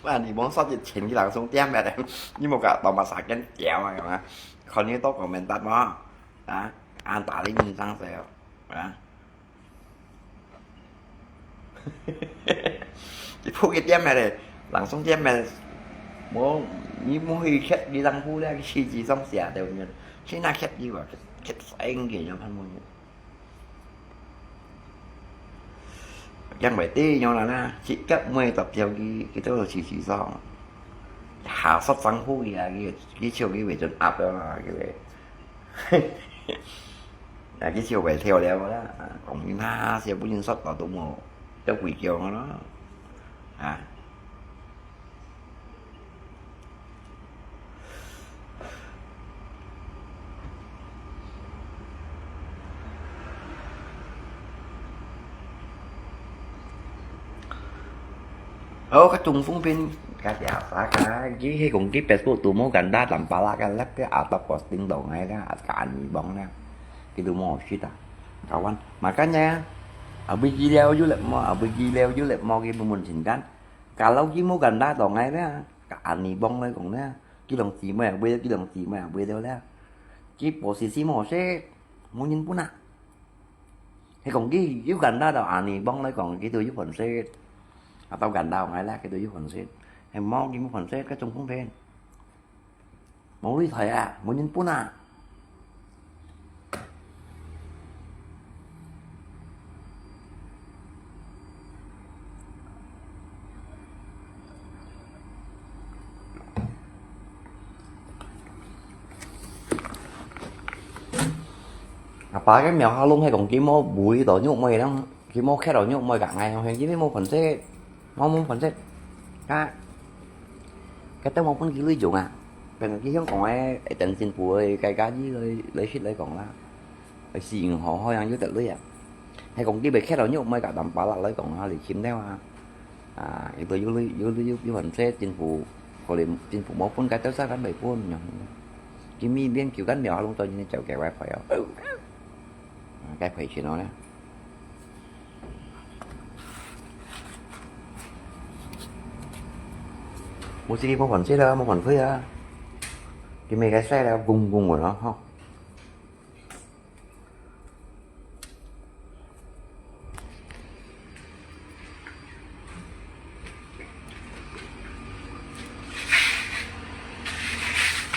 Và 你忙啥子钱去人送店买的，你莫搞到嘛啥间店啊，有吗？看你多个面蛋嘛，啊，俺打理你上手，啊。你铺个店买的，人送店买的，莫，你莫去吃，你人铺了去吃几双鞋的，你那吃你吧，吃生意有看没有？ 因為這樣啦，自家妹搭上去，佢都有時時爽。下煞生活啊，佢，佢笑佢會準鴨啊，佢會。啊，佢笑會跳了啦。講佢那，笑不認識到都無，都會叫我咯。啊。 哦，該中風片，該條啥个，佢係講佢Facebook都無ganda，tanpa啦，該，該，該，atau posting到，哎，該，該，你講啦，佢都無識啊，kawan。Makanya，abis gila又來摸，abis gila又來摸，佢問問情感。Kalau佢無ganda到，哎，該，該，你講來講啦。 佢兩姊妹啊，為了佢兩姊妹啊，為了了。佢posisi無識，無人分啊。係講佢又ganda到恁呢，幫來講，佢都有本事。啊，到ganda到𠊎啦，佢都有本事。係無佢無本事，該中風片。無擂台啊，無人分啊。 阿爸个廟口弄係講佢無，無一道肉糜咯，佢無刻到肉糜个，𠊎用現今無粉色，無，無粉色。啊，該兜無分佢類種啊，變佢香港个，一等政府个，該家己來，來食來講啦。 係幸好好像有得類啊。係講佢會刻到肉糜个，tanpa啦來講啊，你尋了啊。啊，佢都有類，有類，有，有份這政府，可能政府無分，該兜啥个袂分樣。佢咪變叫緊了，弄到人家叫佢外派哦。啊，該賠錢哦呢。無自己無份這啦，無份這啊。佢咪該晒了，公公个咯，吼。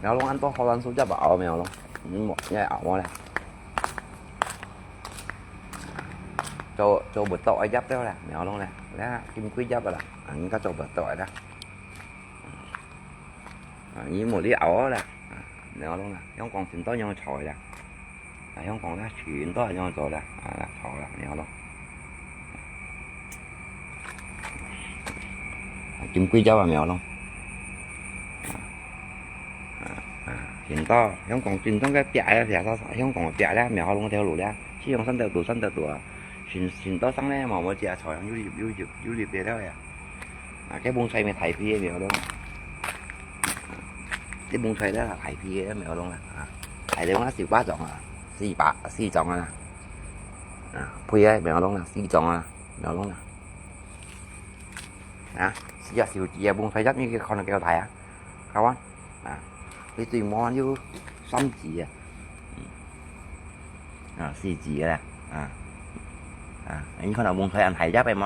苗龍恁多好難收入啊，苗龍。嗯，你愛拗無咧？做，做不到愛入了啦，苗龍咧。來啊，金龜入啦，啊，人家做不到啦。啊，你無你拗啦，啊，苗龍啦，香港全多樣菜啦。 啊，香港咧，全都係恁樣做啦，啊，好啦，你好咯。啊，金龜鳥啊，你好咯。啊，啊，全都，香港全都个壁啊，壁啊，香港个壁咧，你好咯，條路咧，西洋山頭路，山頭路啊，全，全都上咧，嘛，我只坐上有入，有入，有入了呀。 啊，該盆菜乜大批个苗龍。該盆菜咧，大批个苗龍啊，啊，大龍啊，四百種啊，四百，四種啊，啊，配个苗龍啊，四種啊，苗龍啊，啊，四隻手指啊，盆菜一你看到幾多大啊？看啊。 啊，佢最滿有三指啊，嗯，啊，四指个啦，啊，啊，你看到盆菜恁大隻个無？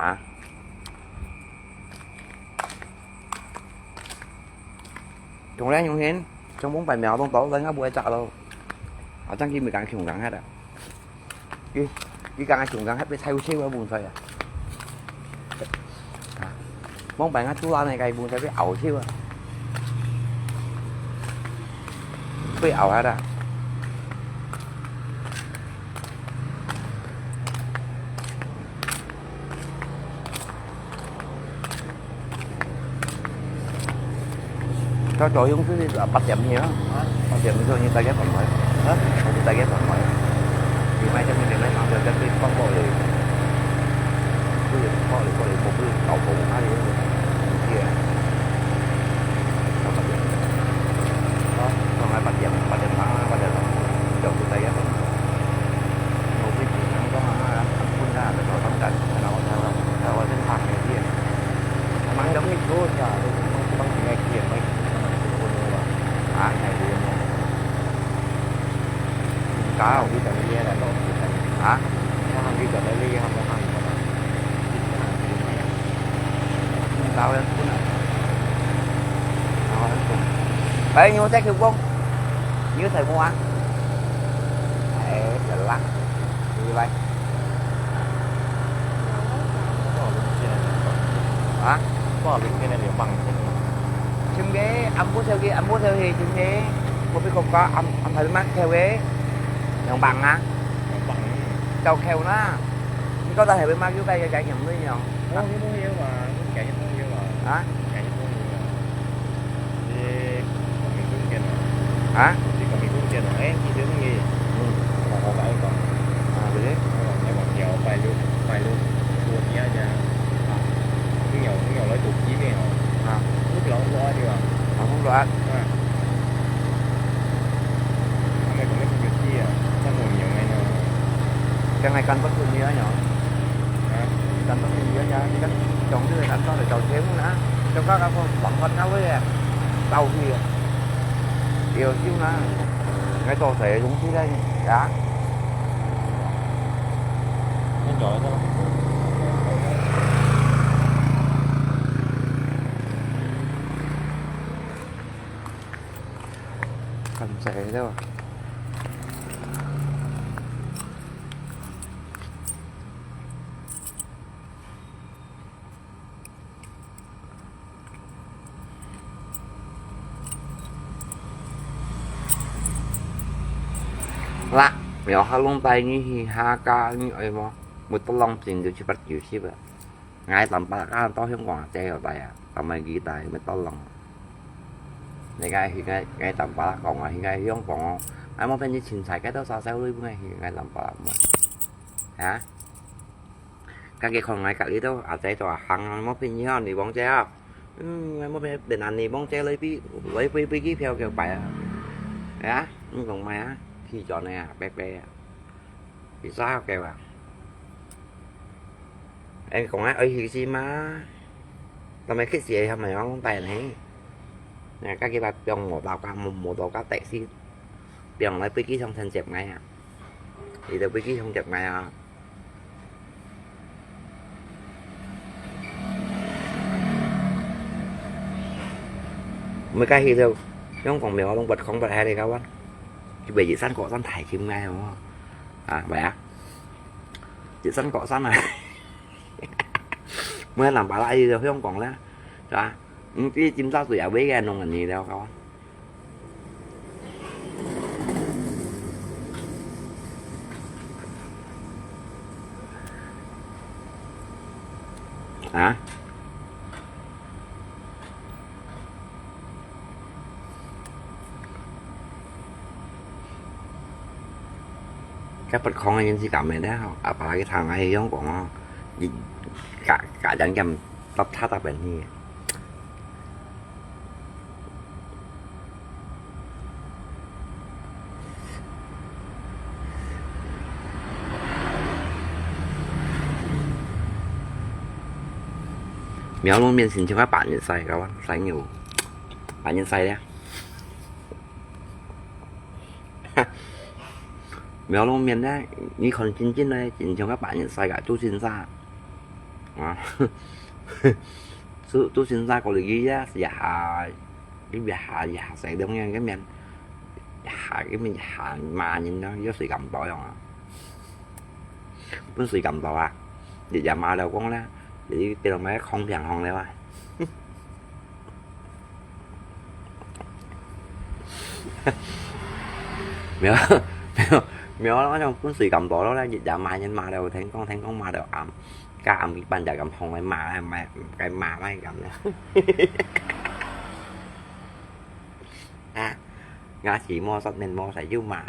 啊，用咧用現，像往擺苗龍到人家毋會摘咯，啊，正佢毋敢共人啊。 佢，佢講个中間該片菜有少啊，盆菜啊。啊，往擺𠊎煮爛个該盆菜被拗少啊，被拗下啦。 到早上出去啊，八點去啊。啊？八點去，你大概半夜。啊？我就大概半夜。你買什麼？你買糖水，再去放包里。不是包里，包里，我不是搞红啊，你那个，你去啊。到八点。啊？上来八点，八点半啊，八点半，就大概半夜。我最近想讲啊，很困啊，在早上干，然后才会，才会正常一点。 Mang dong ito siya. Mang sila kiyan, may kiyan na nagkukulo ba? Ah, ay, yun mo. Tao, kita niya na to. Ha? Mga kita na liya mo hang mo. Tao yan po na. Tao yan po. Ay, nyo sa kibong. Nyo sa mo ah. Ay, dala. Sige, bye. 啊？多少零錢个牛蒡？尋个，暗晡頭去，暗晡頭去尋个，隔壁國家暗，暗頭去買條个，牛蒡啊。牛蒡，嗯。走口啦。你覺得係會買，又該个價錢毋一樣。哦，你朋友嘛，你揀你朋友嘛。啊？揀你朋友嘛。 你講你工錢哦。啊？你講你工錢哦，哎，其實你，嗯。我，我跟你講。啊，對。我講，我講，拜六，拜六，我今天講，啊，你有，你有來做幾面哦？啊。你講我啊，對吧？啊，我啊。啊。他們可能不去啊，但是我們有那个。將來趕不出去啊，有。 啊？Kan tak dia ya, kan jong dia kan tak ada jauh jauh na. Jong ka ka pun bang kan kau ya. Tahu dia. Dia siu na. Ngai to sai jong si lai ya. Kan jauh jauh. Kan sai jauh. 啦，苗客攏帶你去客家，你愛無？Mui tolong pin就七八九十啊。𠊎淡薄仔到香港啊，這有帶啊，淡薄仔幾帶，mui tolong。你該去該，該淡薄仔講啊，去該香港哦，啊，莫騙你凊彩，該兜少少鐳分𠊎去，𠊎淡薄仔毋愛。啊？ 家己看𠊎隔離到阿姐做阿行啊，莫騙你哦，你望姐啊。嗯，莫騙別人，你望姐來飛，來飛飛機票叫擺啊。係啊，你講買啊，去轉个啊，白白啊。Bisa kaya ba? Eh, kung nga, ay, hisi ma. Tamay kit siya, may ang tayo na eh. Nga, kaki ba, piang mo, tao ka, mo, mo, tao ka, taxi. Piang na, piki siyang san jep nga ya. Ito, piki siyang jep nga ya. 毋係該去了，香港苗龍發光發下來个哇，就被一山高山大金个哦，啊，喂啊，一山高山啊，毋係南巴拉去了香港啦，係吧？嗯，這今朝水也會个弄你了，个哇。 啊？該發光个人是咁个咧，阿爸佢聽𠊎樣講哦，佢家家人咁搭他搭本去。 苗龍面前就快八年晒个哇，晒牛，八年晒了。苗龍面呢，你看真真呢，真像个八年晒个，做先生。啊，做做先生过嚟个呀，是啊， 你別下，下細量樣个面，下个面下罵人咯，有誰敢到樣啊？分誰敢到啊？你也罵了講啦，你變到咩空平空了啊？沒有，沒有，沒有，那種分誰敢到了啦，你也罵人罵了，天光天光罵了暗，該暗一半就敢空來罵，罵，該罵罵敢了。 啊，牙齒無刷面無洗就罵。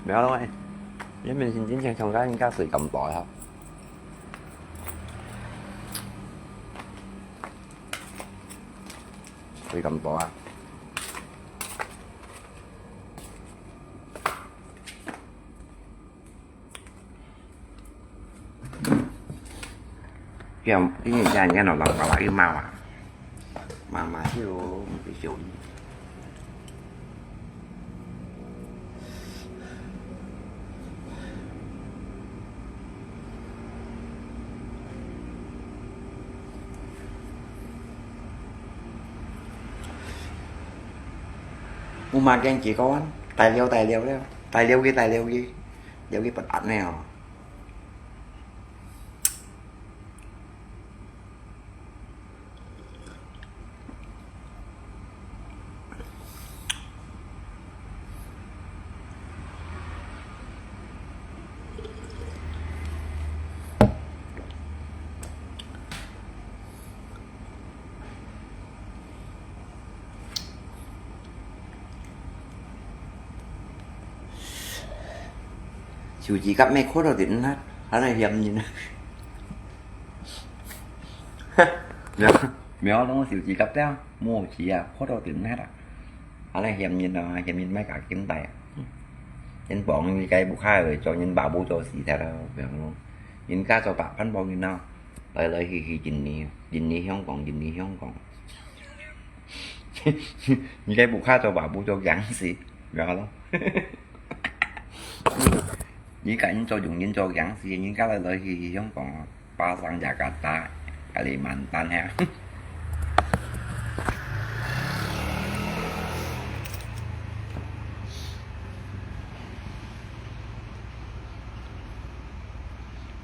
無咯，你面前真正像該人家誰敢到啊？誰敢到啊？ Kiam, ini jangan orang kalah imam ah. Mama sih lo, mesti sih. Mama keng chỉ có ăn, tài liêu, tài liêu liêu, tài liêu cái, tài liêu cái. Dấu cái bật ấn này hả? Siu chỉ cặp mẹ khốt rồi đến hát, hát này hiểm nhìn. Mèo, mèo nó siu chỉ cặp teo, mua chỉ à, khốt rồi đến hát à. Hát này hiểm nhìn à, hiểm nhìn mấy cả kiếm tay à. Nhìn bóng như cái bút khai rồi cho nhìn bảo bố cho xì theo đâu, mèo nó. Nhìn cá cho bạc phân bóng nhìn nào. Lời lời hì hì nhìn đi, nhìn đi hiông còn, nhìn đi hiông còn. Nhìn cái bút khai cho bảo bố cho gắng xì, rồi đó. Nyi ka nyi cho yung nyi cho yang si nyi ka lai lai hi hi yong kong pa sang Jakarta, Kalimantan ha.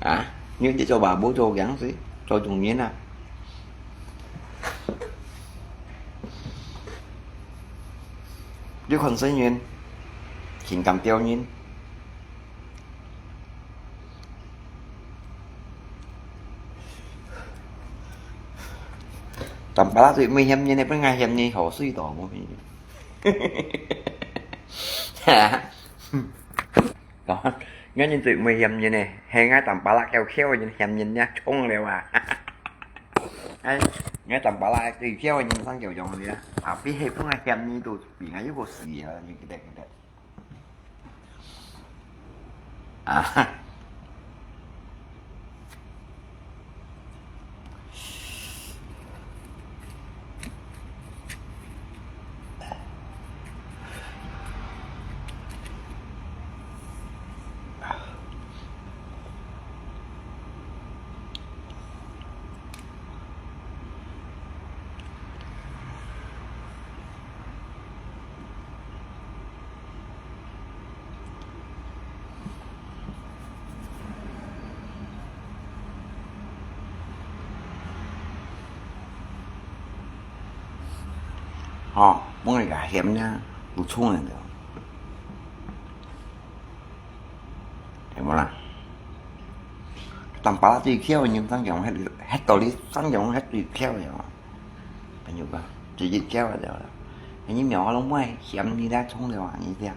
À, nyi chỉ cho bà bố cho yang si, cho yung nyi na. Nyi còn sinh nyi, xin cảm tiêu nyi. Tắm bá lạ tụi mày hiểm nhi này, bên Nga hiểm nhi hổ suy tỏ một. Có, nghe nhìn tụi mày hiểm nhi này, hay ngay tắm bá lạ keo keo nhìn hiểm nhi nha, trông leo à. Ai, ngay tắm bá lạ tụi keo nhìn sang kiểu giống gì á. À, vì hay phương Nga hiểm nhi tụi, vì Nga yuk có xì à, nhìn cái đẹp, cái đẹp. À. 吼，分人家嫌呢，有衝个，對無啦？當巴拉最巧个人，正經係，係道理，正經係最巧个哦。朋友講，最巧个對啦。你苗龍妹嫌你咧衝了啊，你聽。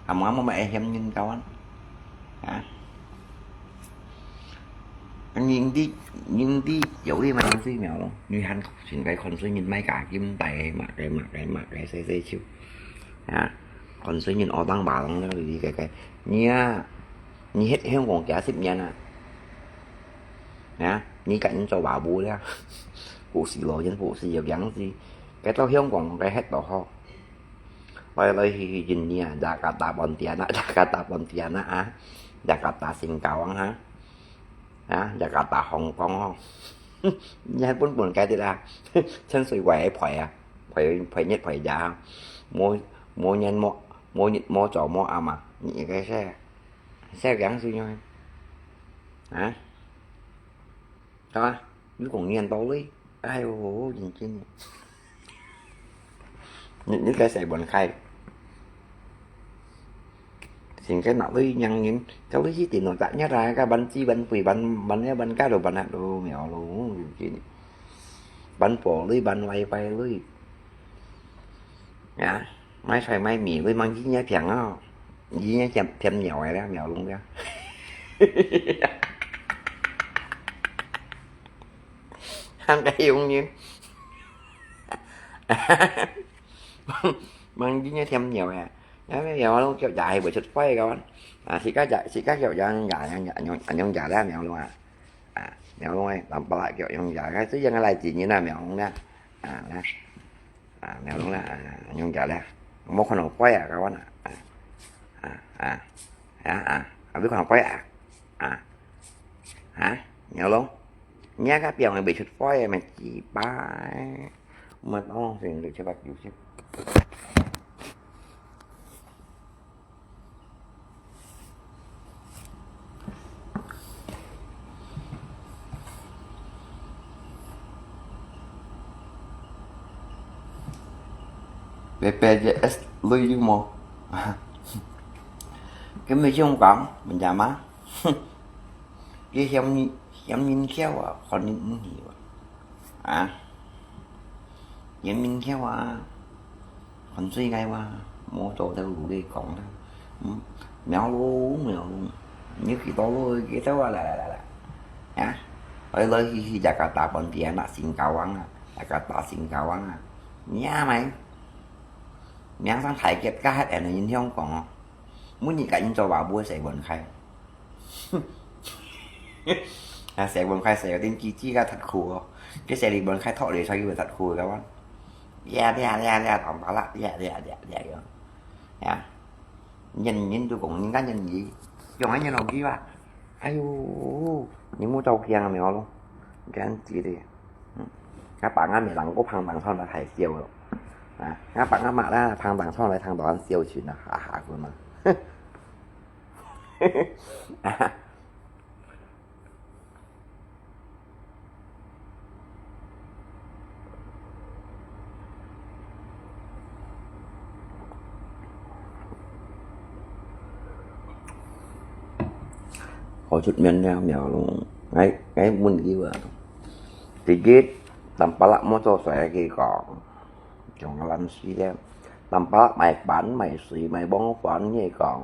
啊，無，無，無，會嫌人搞啊。啊？ 人哋，人哋有个嘛，人水苗咯，你還應該看水人買假金帶个，麼个麼个麼个，洗洗手。啊，看水人烏當巴當了，你个个，你啊，你歇香港幾十年啊？啊，你跟人做爸母了，不是老人，不是有樣子，該到香港該歇到好。 來來去去印尼啊，Jakarta、Pontianak、Jakarta、Pontianak啊，Jakarta、新加坡啊，啊，Jakarta、Hong Kong哦。你還本本該啲啦，清水灣个排啊，排排日排夜啊，無無年無無日無晝無暗啊，你个係係樣子樣啊？啊，你講念到你，哎喲，認真个。 你，你該洗碗開。先該拿鐳讓人，該鐳去電腦摘一下，該搬紙搬杯搬搬了搬家都搬下都苗咯，真。搬玻璃搬WiFi鐳。啊，買菜買米鐳，買幾若平啊，幾若添添苗个了，苗弄了。還該用人。 吂，吂，你个添尿啊！因為有摎腳也係會出灰个。啊，自家腳，自家腳樣也，樣，樣，樣，樣也咧，苗龍啊。啊，苗龍誒，摎巴拉腳樣也，該最樣个來自然啊，苗龍咧。啊，咧。啊，苗龍咧，啊，樣也咧。無看到灰啊，該款啊。啊，啊，啊，啊，啊，啊，你看到灰啊？啊，啊，苗龍，你啊，該表妹會出灰啊，乜雞巴。 Mệt ong sing được chứ bác Yusuf. Bé bé dễ S lui chứ mô. Cái mê chung quảng, mình chả má. Cái hiếm, hiếm nhìn khéo à, còn nhìn không hiểu à. 啊，人民票啊，反正个話，無做到努力講啦。嗯，苗龍，苗龍，你幾多路幾多啊？來來來來，啊，來來去去Jakarta本地啊，那新加坡啊，Jakarta新加坡啊，你啊咪，名聲大結，加還人影響講哦，每日个人做話會洗碗開。 啊，洗碗開洗到頂雞雞个脫褲哦，佢洗碗開脫離出去會脫褲个哇。呀呀呀呀，當巴拉，呀呀呀呀呀。呀，人人都講人家人語，用个人老語哇。哎喲，你莫照鏡啊，苗龍，這樣子的。嗯，𠊎爸𠊎姆兩個碰撞上來還笑咯。啊，𠊎爸𠊎姆啦，碰撞上來碰到人笑群啊，哈哈个嘛。 好出名了，苗龍，𠊎，𠊎問佢啊，第一，當巴拉莫做衰，佢講，像个爛事了，當巴拉賣飯、賣水、賣傍飯，佢講。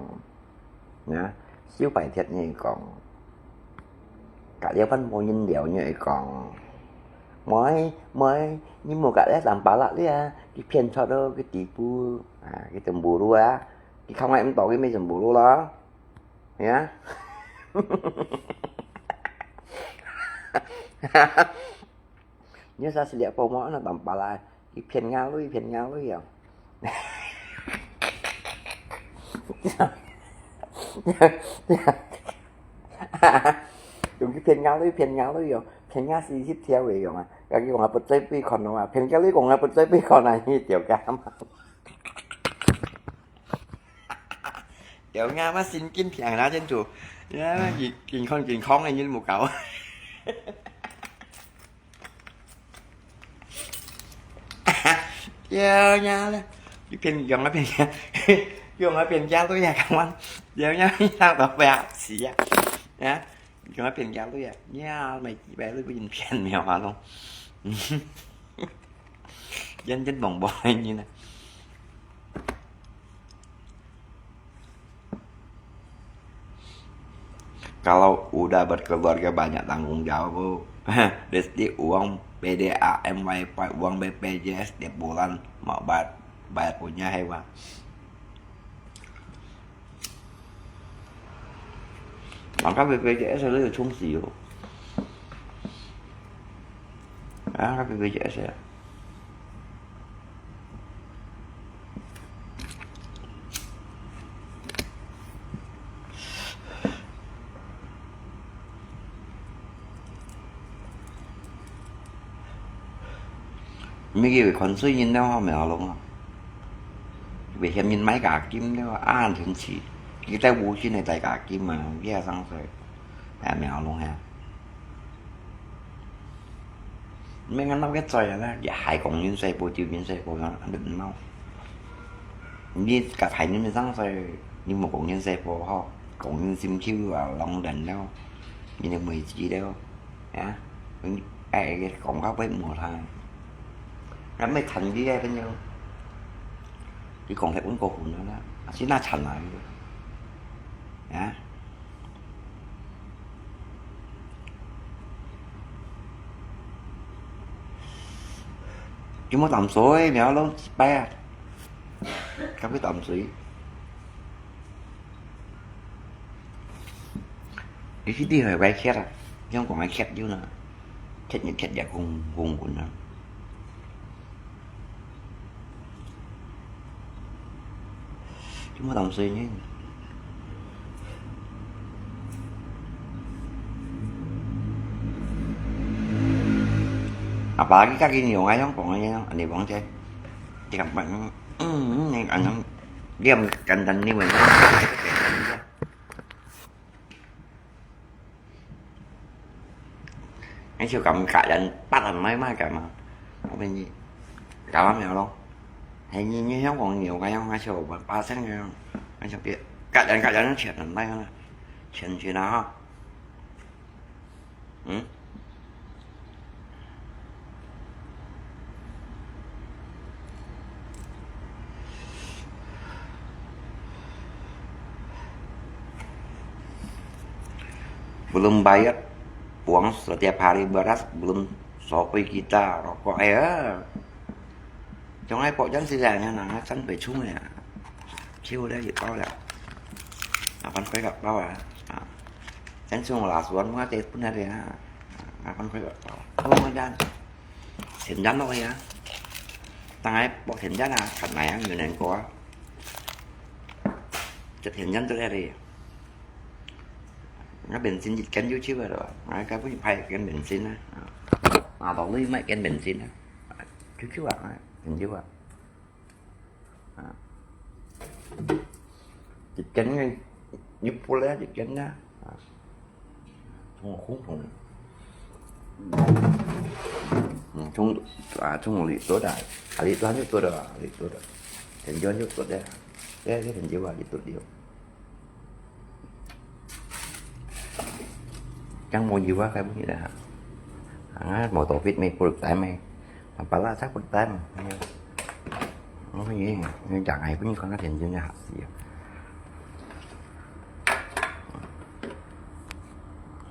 啊，燒白鐵你講，隔離班無人聊你講，妹，妹，你無隔離當巴拉哩啊，佢騙出到个地步，啊，佢真無路啊，佢靠𠊎毋到，佢乜真無路咯，係啊。 你啥事了，幫我那當巴拉，佢騙𠊎鐳，騙𠊎鐳啊！用佢騙𠊎鐳，騙𠊎鐳哦，騙𠊎四十條个用啊！佢講𠊎不在被看哦啊，騙佢鐳講𠊎不在被看啊，你條街嘛！條街嘛神經病啦，真做，呀，健，健康健康个人無搞。呀呀嘞，一边讲一边讲，用一边讲都也讲完，呀呀，一趟都不要死呀，啊，用一边讲都也，呀，没几百都不影片没有啊咯，眼睛蒙蒙的呢。 Kalau udah berkeluarga banyak tanggung jawab, Bu. Pasti uang P D A M, wifi, uang B P J S tiap bulan mau bayar, bayar punya hewan. Maka B P J S itu ya 冲洗哦。啊，B P J S啊。 Mì kì khoản suy nhìn đâu hả mèo lông à. Vì hiểm nhìn máy cả kim đâu à, anh thượng sĩ. Cái tay vũ xin này tay cả kim mà, kia sang sơi. Mèo lông hả. Mèo ngăn nắp cái sơi là, ya hai công nhân sơi bố, tiêu nhân sơi bố, anh đừng mau. Nhi cả hai nhân sang sơi, nhi một công nhân sơi bố hả. Công nhân sim chiu à, lòng đèn đâu. Nhi là mười chỉ đâu. Ya, ai, ai, cái cổng góc bếp mùa thôi. Nó mới thành đi đây, bên nhau. Cái cổng phải uống cô hùn nữa đó. Xin nó thành lại. Ya. Chỉ muốn tắm suối, mèo lông bé. Không biết tắm suối. Cái khi đi hơi quay khét à. Không còn ai khét chứ nè. Khét nhẹ khét dễ cùng, cùng cùng nè. Chứ mà tắm suối nhé. Apa lagi kaki ni, orang ayam, orang ayam, ani bang cai. Dia kan, hmm, ni kan, dia kan dan ni, weh. Anh siêu cảm cả dần bắt ăn mấy mai cả mà. Không phải gì. Cả lắm nhiều lắm. Hay như, như không còn nhiều cái không, anh siêu ba, ba sáng cái không. Anh siêu kia. Cả dần, cả dần nó chuyển ăn mấy nữa. Chuyển, chuyển nào hả? Ừ? Belum bayar uang setiap hari beras, belum sopir kita rokok, eh. Trong ai bỏ chân xí lẹ nha, nắng chân phải chung nè. Chiêu đây, bao lẹ. À, phân quay gặp bao à. À. Chân chung là xuống, mua tết cũng là thế à. À, phân quay gặp bao. Không mua chân. Thiện chân đâu kìa. Tăng ai bỏ thiện chân à, thật này á, người nén có. Chụp thiện chân tôi đây đi. Nó bình sinh dịch kén YouTube rồi. Nó cái bún phải kén bình sinh á. À, đó lui mấy kén bình sinh á. YouTube à, YouTube à. À. Chụp kén ngay, YouTube á, chụp kén á. À. Chung khủng hoảng. Ừ, chung, à, chung lý tốt à. À, lý tốt nhất tốt à, lý tốt à. Thành công nhất tốt đấy. Cái, cái thành công à, lý tốt điều. Chẳng mua gì quá, cái bún gì đó hả? À, màu tổ vịt mày, bột tái mày. Apa lah, chắc bột tái mày. Nó cái gì, nó chẳng ai cũng có nó thành công như hạt gì.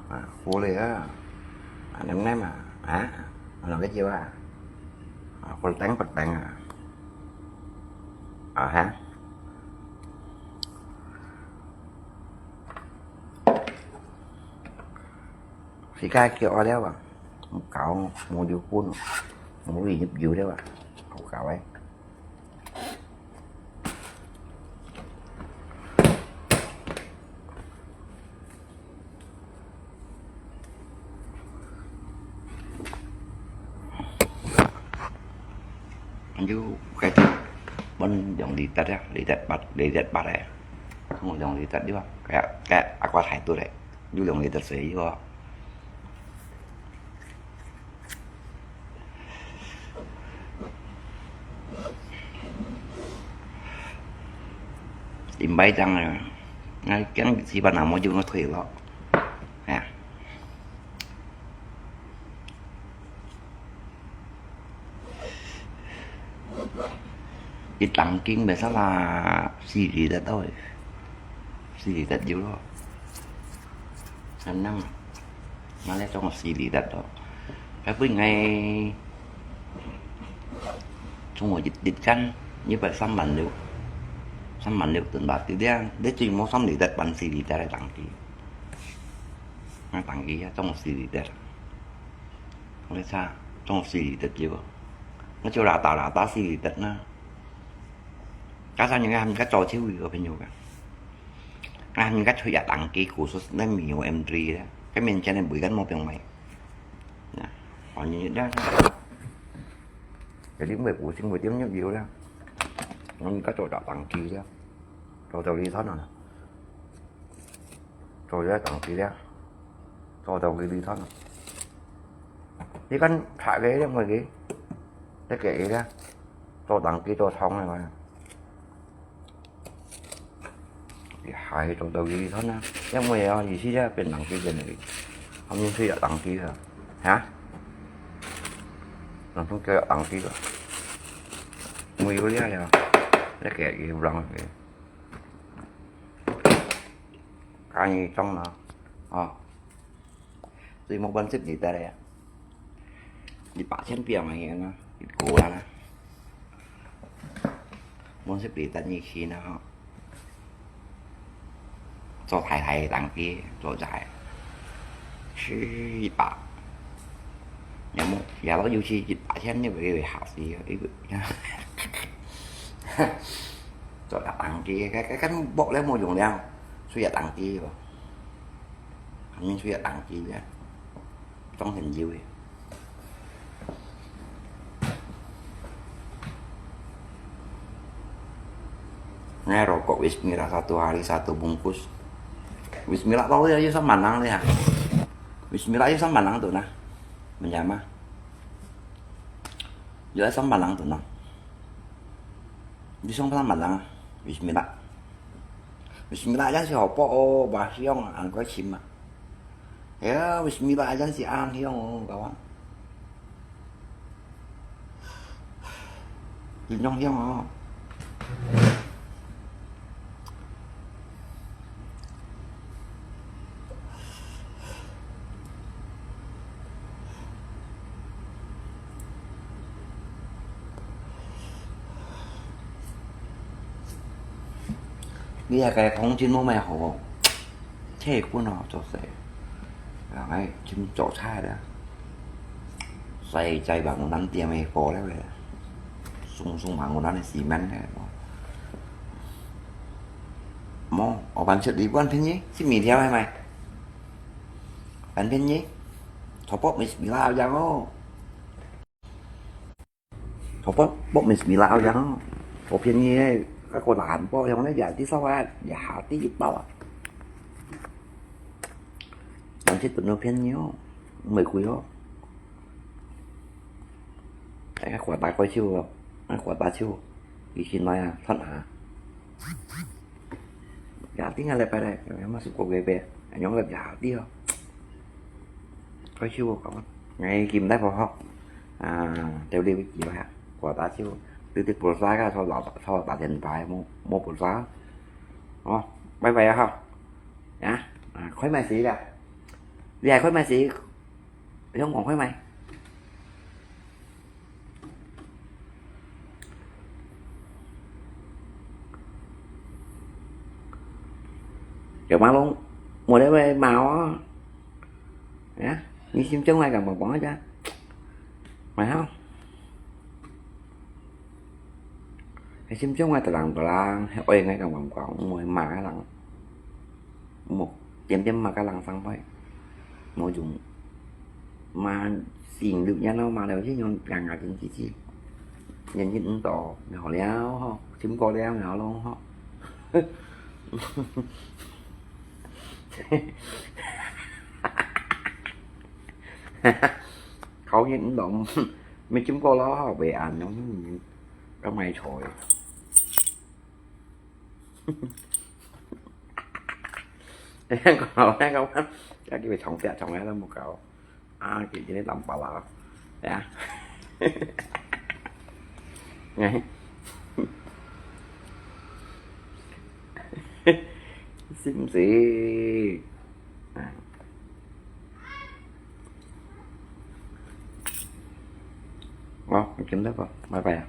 À, khô lê á. À, ném ném à. À, nó cái gì à? À, bột tái, bột tái à. À hả? Xì kai kia oi liao à. Một cảo, một dưa cuốn, một lì nhịp dưa liao à. Một cảo ấy. Anh chú cái bánh dòng đi tắt á, đi tắt bắt, đi tắt bắt á. Không dòng đi tắt đi mà. Cái, cái, à, qua thải tôi đấy. Chú dòng đi tắt sẽ đi qua. 明白講啊，𠊎驚自家若無用个退咯。哎呀，一當斤賣啥啦，四里得到，四里得有咯。 Anam. Ngăn lẽ trong xì lì đặt đó. Cái bưng ngay trong một dịch dịch căn như vậy, 三萬六, 三萬六 tiền bạc thì đen để chỉ mua 三里得 bán 四里得 lại tăng ký. Nó tăng ký trong một xì lì đặt. Không biết sao, trong một xì lì đặt chứ. Nó chưa là tạo là ta 四里得 nữa. Cái sao những cái, cái trò chơi của朋友cả. 啊，人家出一等機，古時那沒有M three了，該面前的每個人無病買。啊，反正這樣，這裡買古今買點入油了，人家做一等機了，做到離山了，做一等機了，做到離山了。你看，拆開了，買个，這個了，做等機做長了嘛。 你還做到幾多呢？因為啊，意思咧，變人幾多年，後面需要人幾多，哈？人都叫人幾多？沒有了呀，那個也不讓給。看你中了，啊。 所以無半十里得咧，一百千表嘛，一個啦，無十里得你去啦吼。做太太當地，做在，去一百，也無，也無有去一百千，你會下死，一個，做當地，該，該，該，薄了無用了，所以當地吧。 Kami suya tangki ya. Trong thành diu ya. Ngai rokok Wismila satu hari satu bungkus. Wismila tahu ya, ya sama nang ya. Wismila ya sama nang tu nah. Menjama. Ya sama nang tu nah. Di song sama nang. Wismila. Wismila aja si hopok oh, bah siong ang koi sim ah. Ya, Wismila aja si ang hiong oh, kawan. Hiong hiong oh. Ni ya cái không chín mươi mấy hổ. Thế quân nó cho xe. Là ngay chín chỗ sai đó. Xe chạy bằng năm tiêm hay có đấy vậy. Sung sung mà ngon lắm xí mắn đấy. Mô, ở bàn chuyện đi quan phiên nhí, xin mì theo hay mày? Bàn phiên nhí. Thọ pop mì mì lao giang ô. Thọ pop pop mì mì lao giang ô. Thọ phiên nhí, các cô làm pop trong đấy giải tí sau á, giải hảo tí bao à. Bàn chuyện tụi nó phiên nhí ô. Mười cuối ô. Ai khóa ta coi chiêu, ai khóa ta chiêu. Ý xin nói à, thuận hả? Giả tí ngay lẹ phải đây, em mà sụp cuộc về về, anh nhóm gặp giả tí không? Coi chiêu có, ngày kim đáy vào học. À, theo đi với chị hả? Khóa ta chiêu. Từ từ bổ ra cả, sau đó, sau đó ta tiền bài, mua, mua bổ ra. Ồ, bye bye hả? Nhá, à, khói mai xí kìa. Vì ai khói mai xí, không còn khói mai. Kiểu mà luôn, mua đấy về màu á. Nhá, như sim chống lại cả bằng bóng hết chứ. Mày không? Cái sim chống ngay tờ lăng tờ lăng, hay ôi ngay cả bằng bóng, mua mà cái lăng. Một, tiêm tiêm mà cái lăng sang vậy. Mua dùng. Mà xin được nha nó mà đều chứ nhon gàng gàng chính chỉ chỉ. Nhân nhân to, nó léo ho, sim có léo nó luôn ho. Khẩu nhân to, mình sim có lo ho, về ăn nó, có may thôi. 講老實講，要叫佢長笛長个都無夠。啊，佢今日淡薄啦，呀。哎，是毋是？啊。好，今日到，拜拜啊。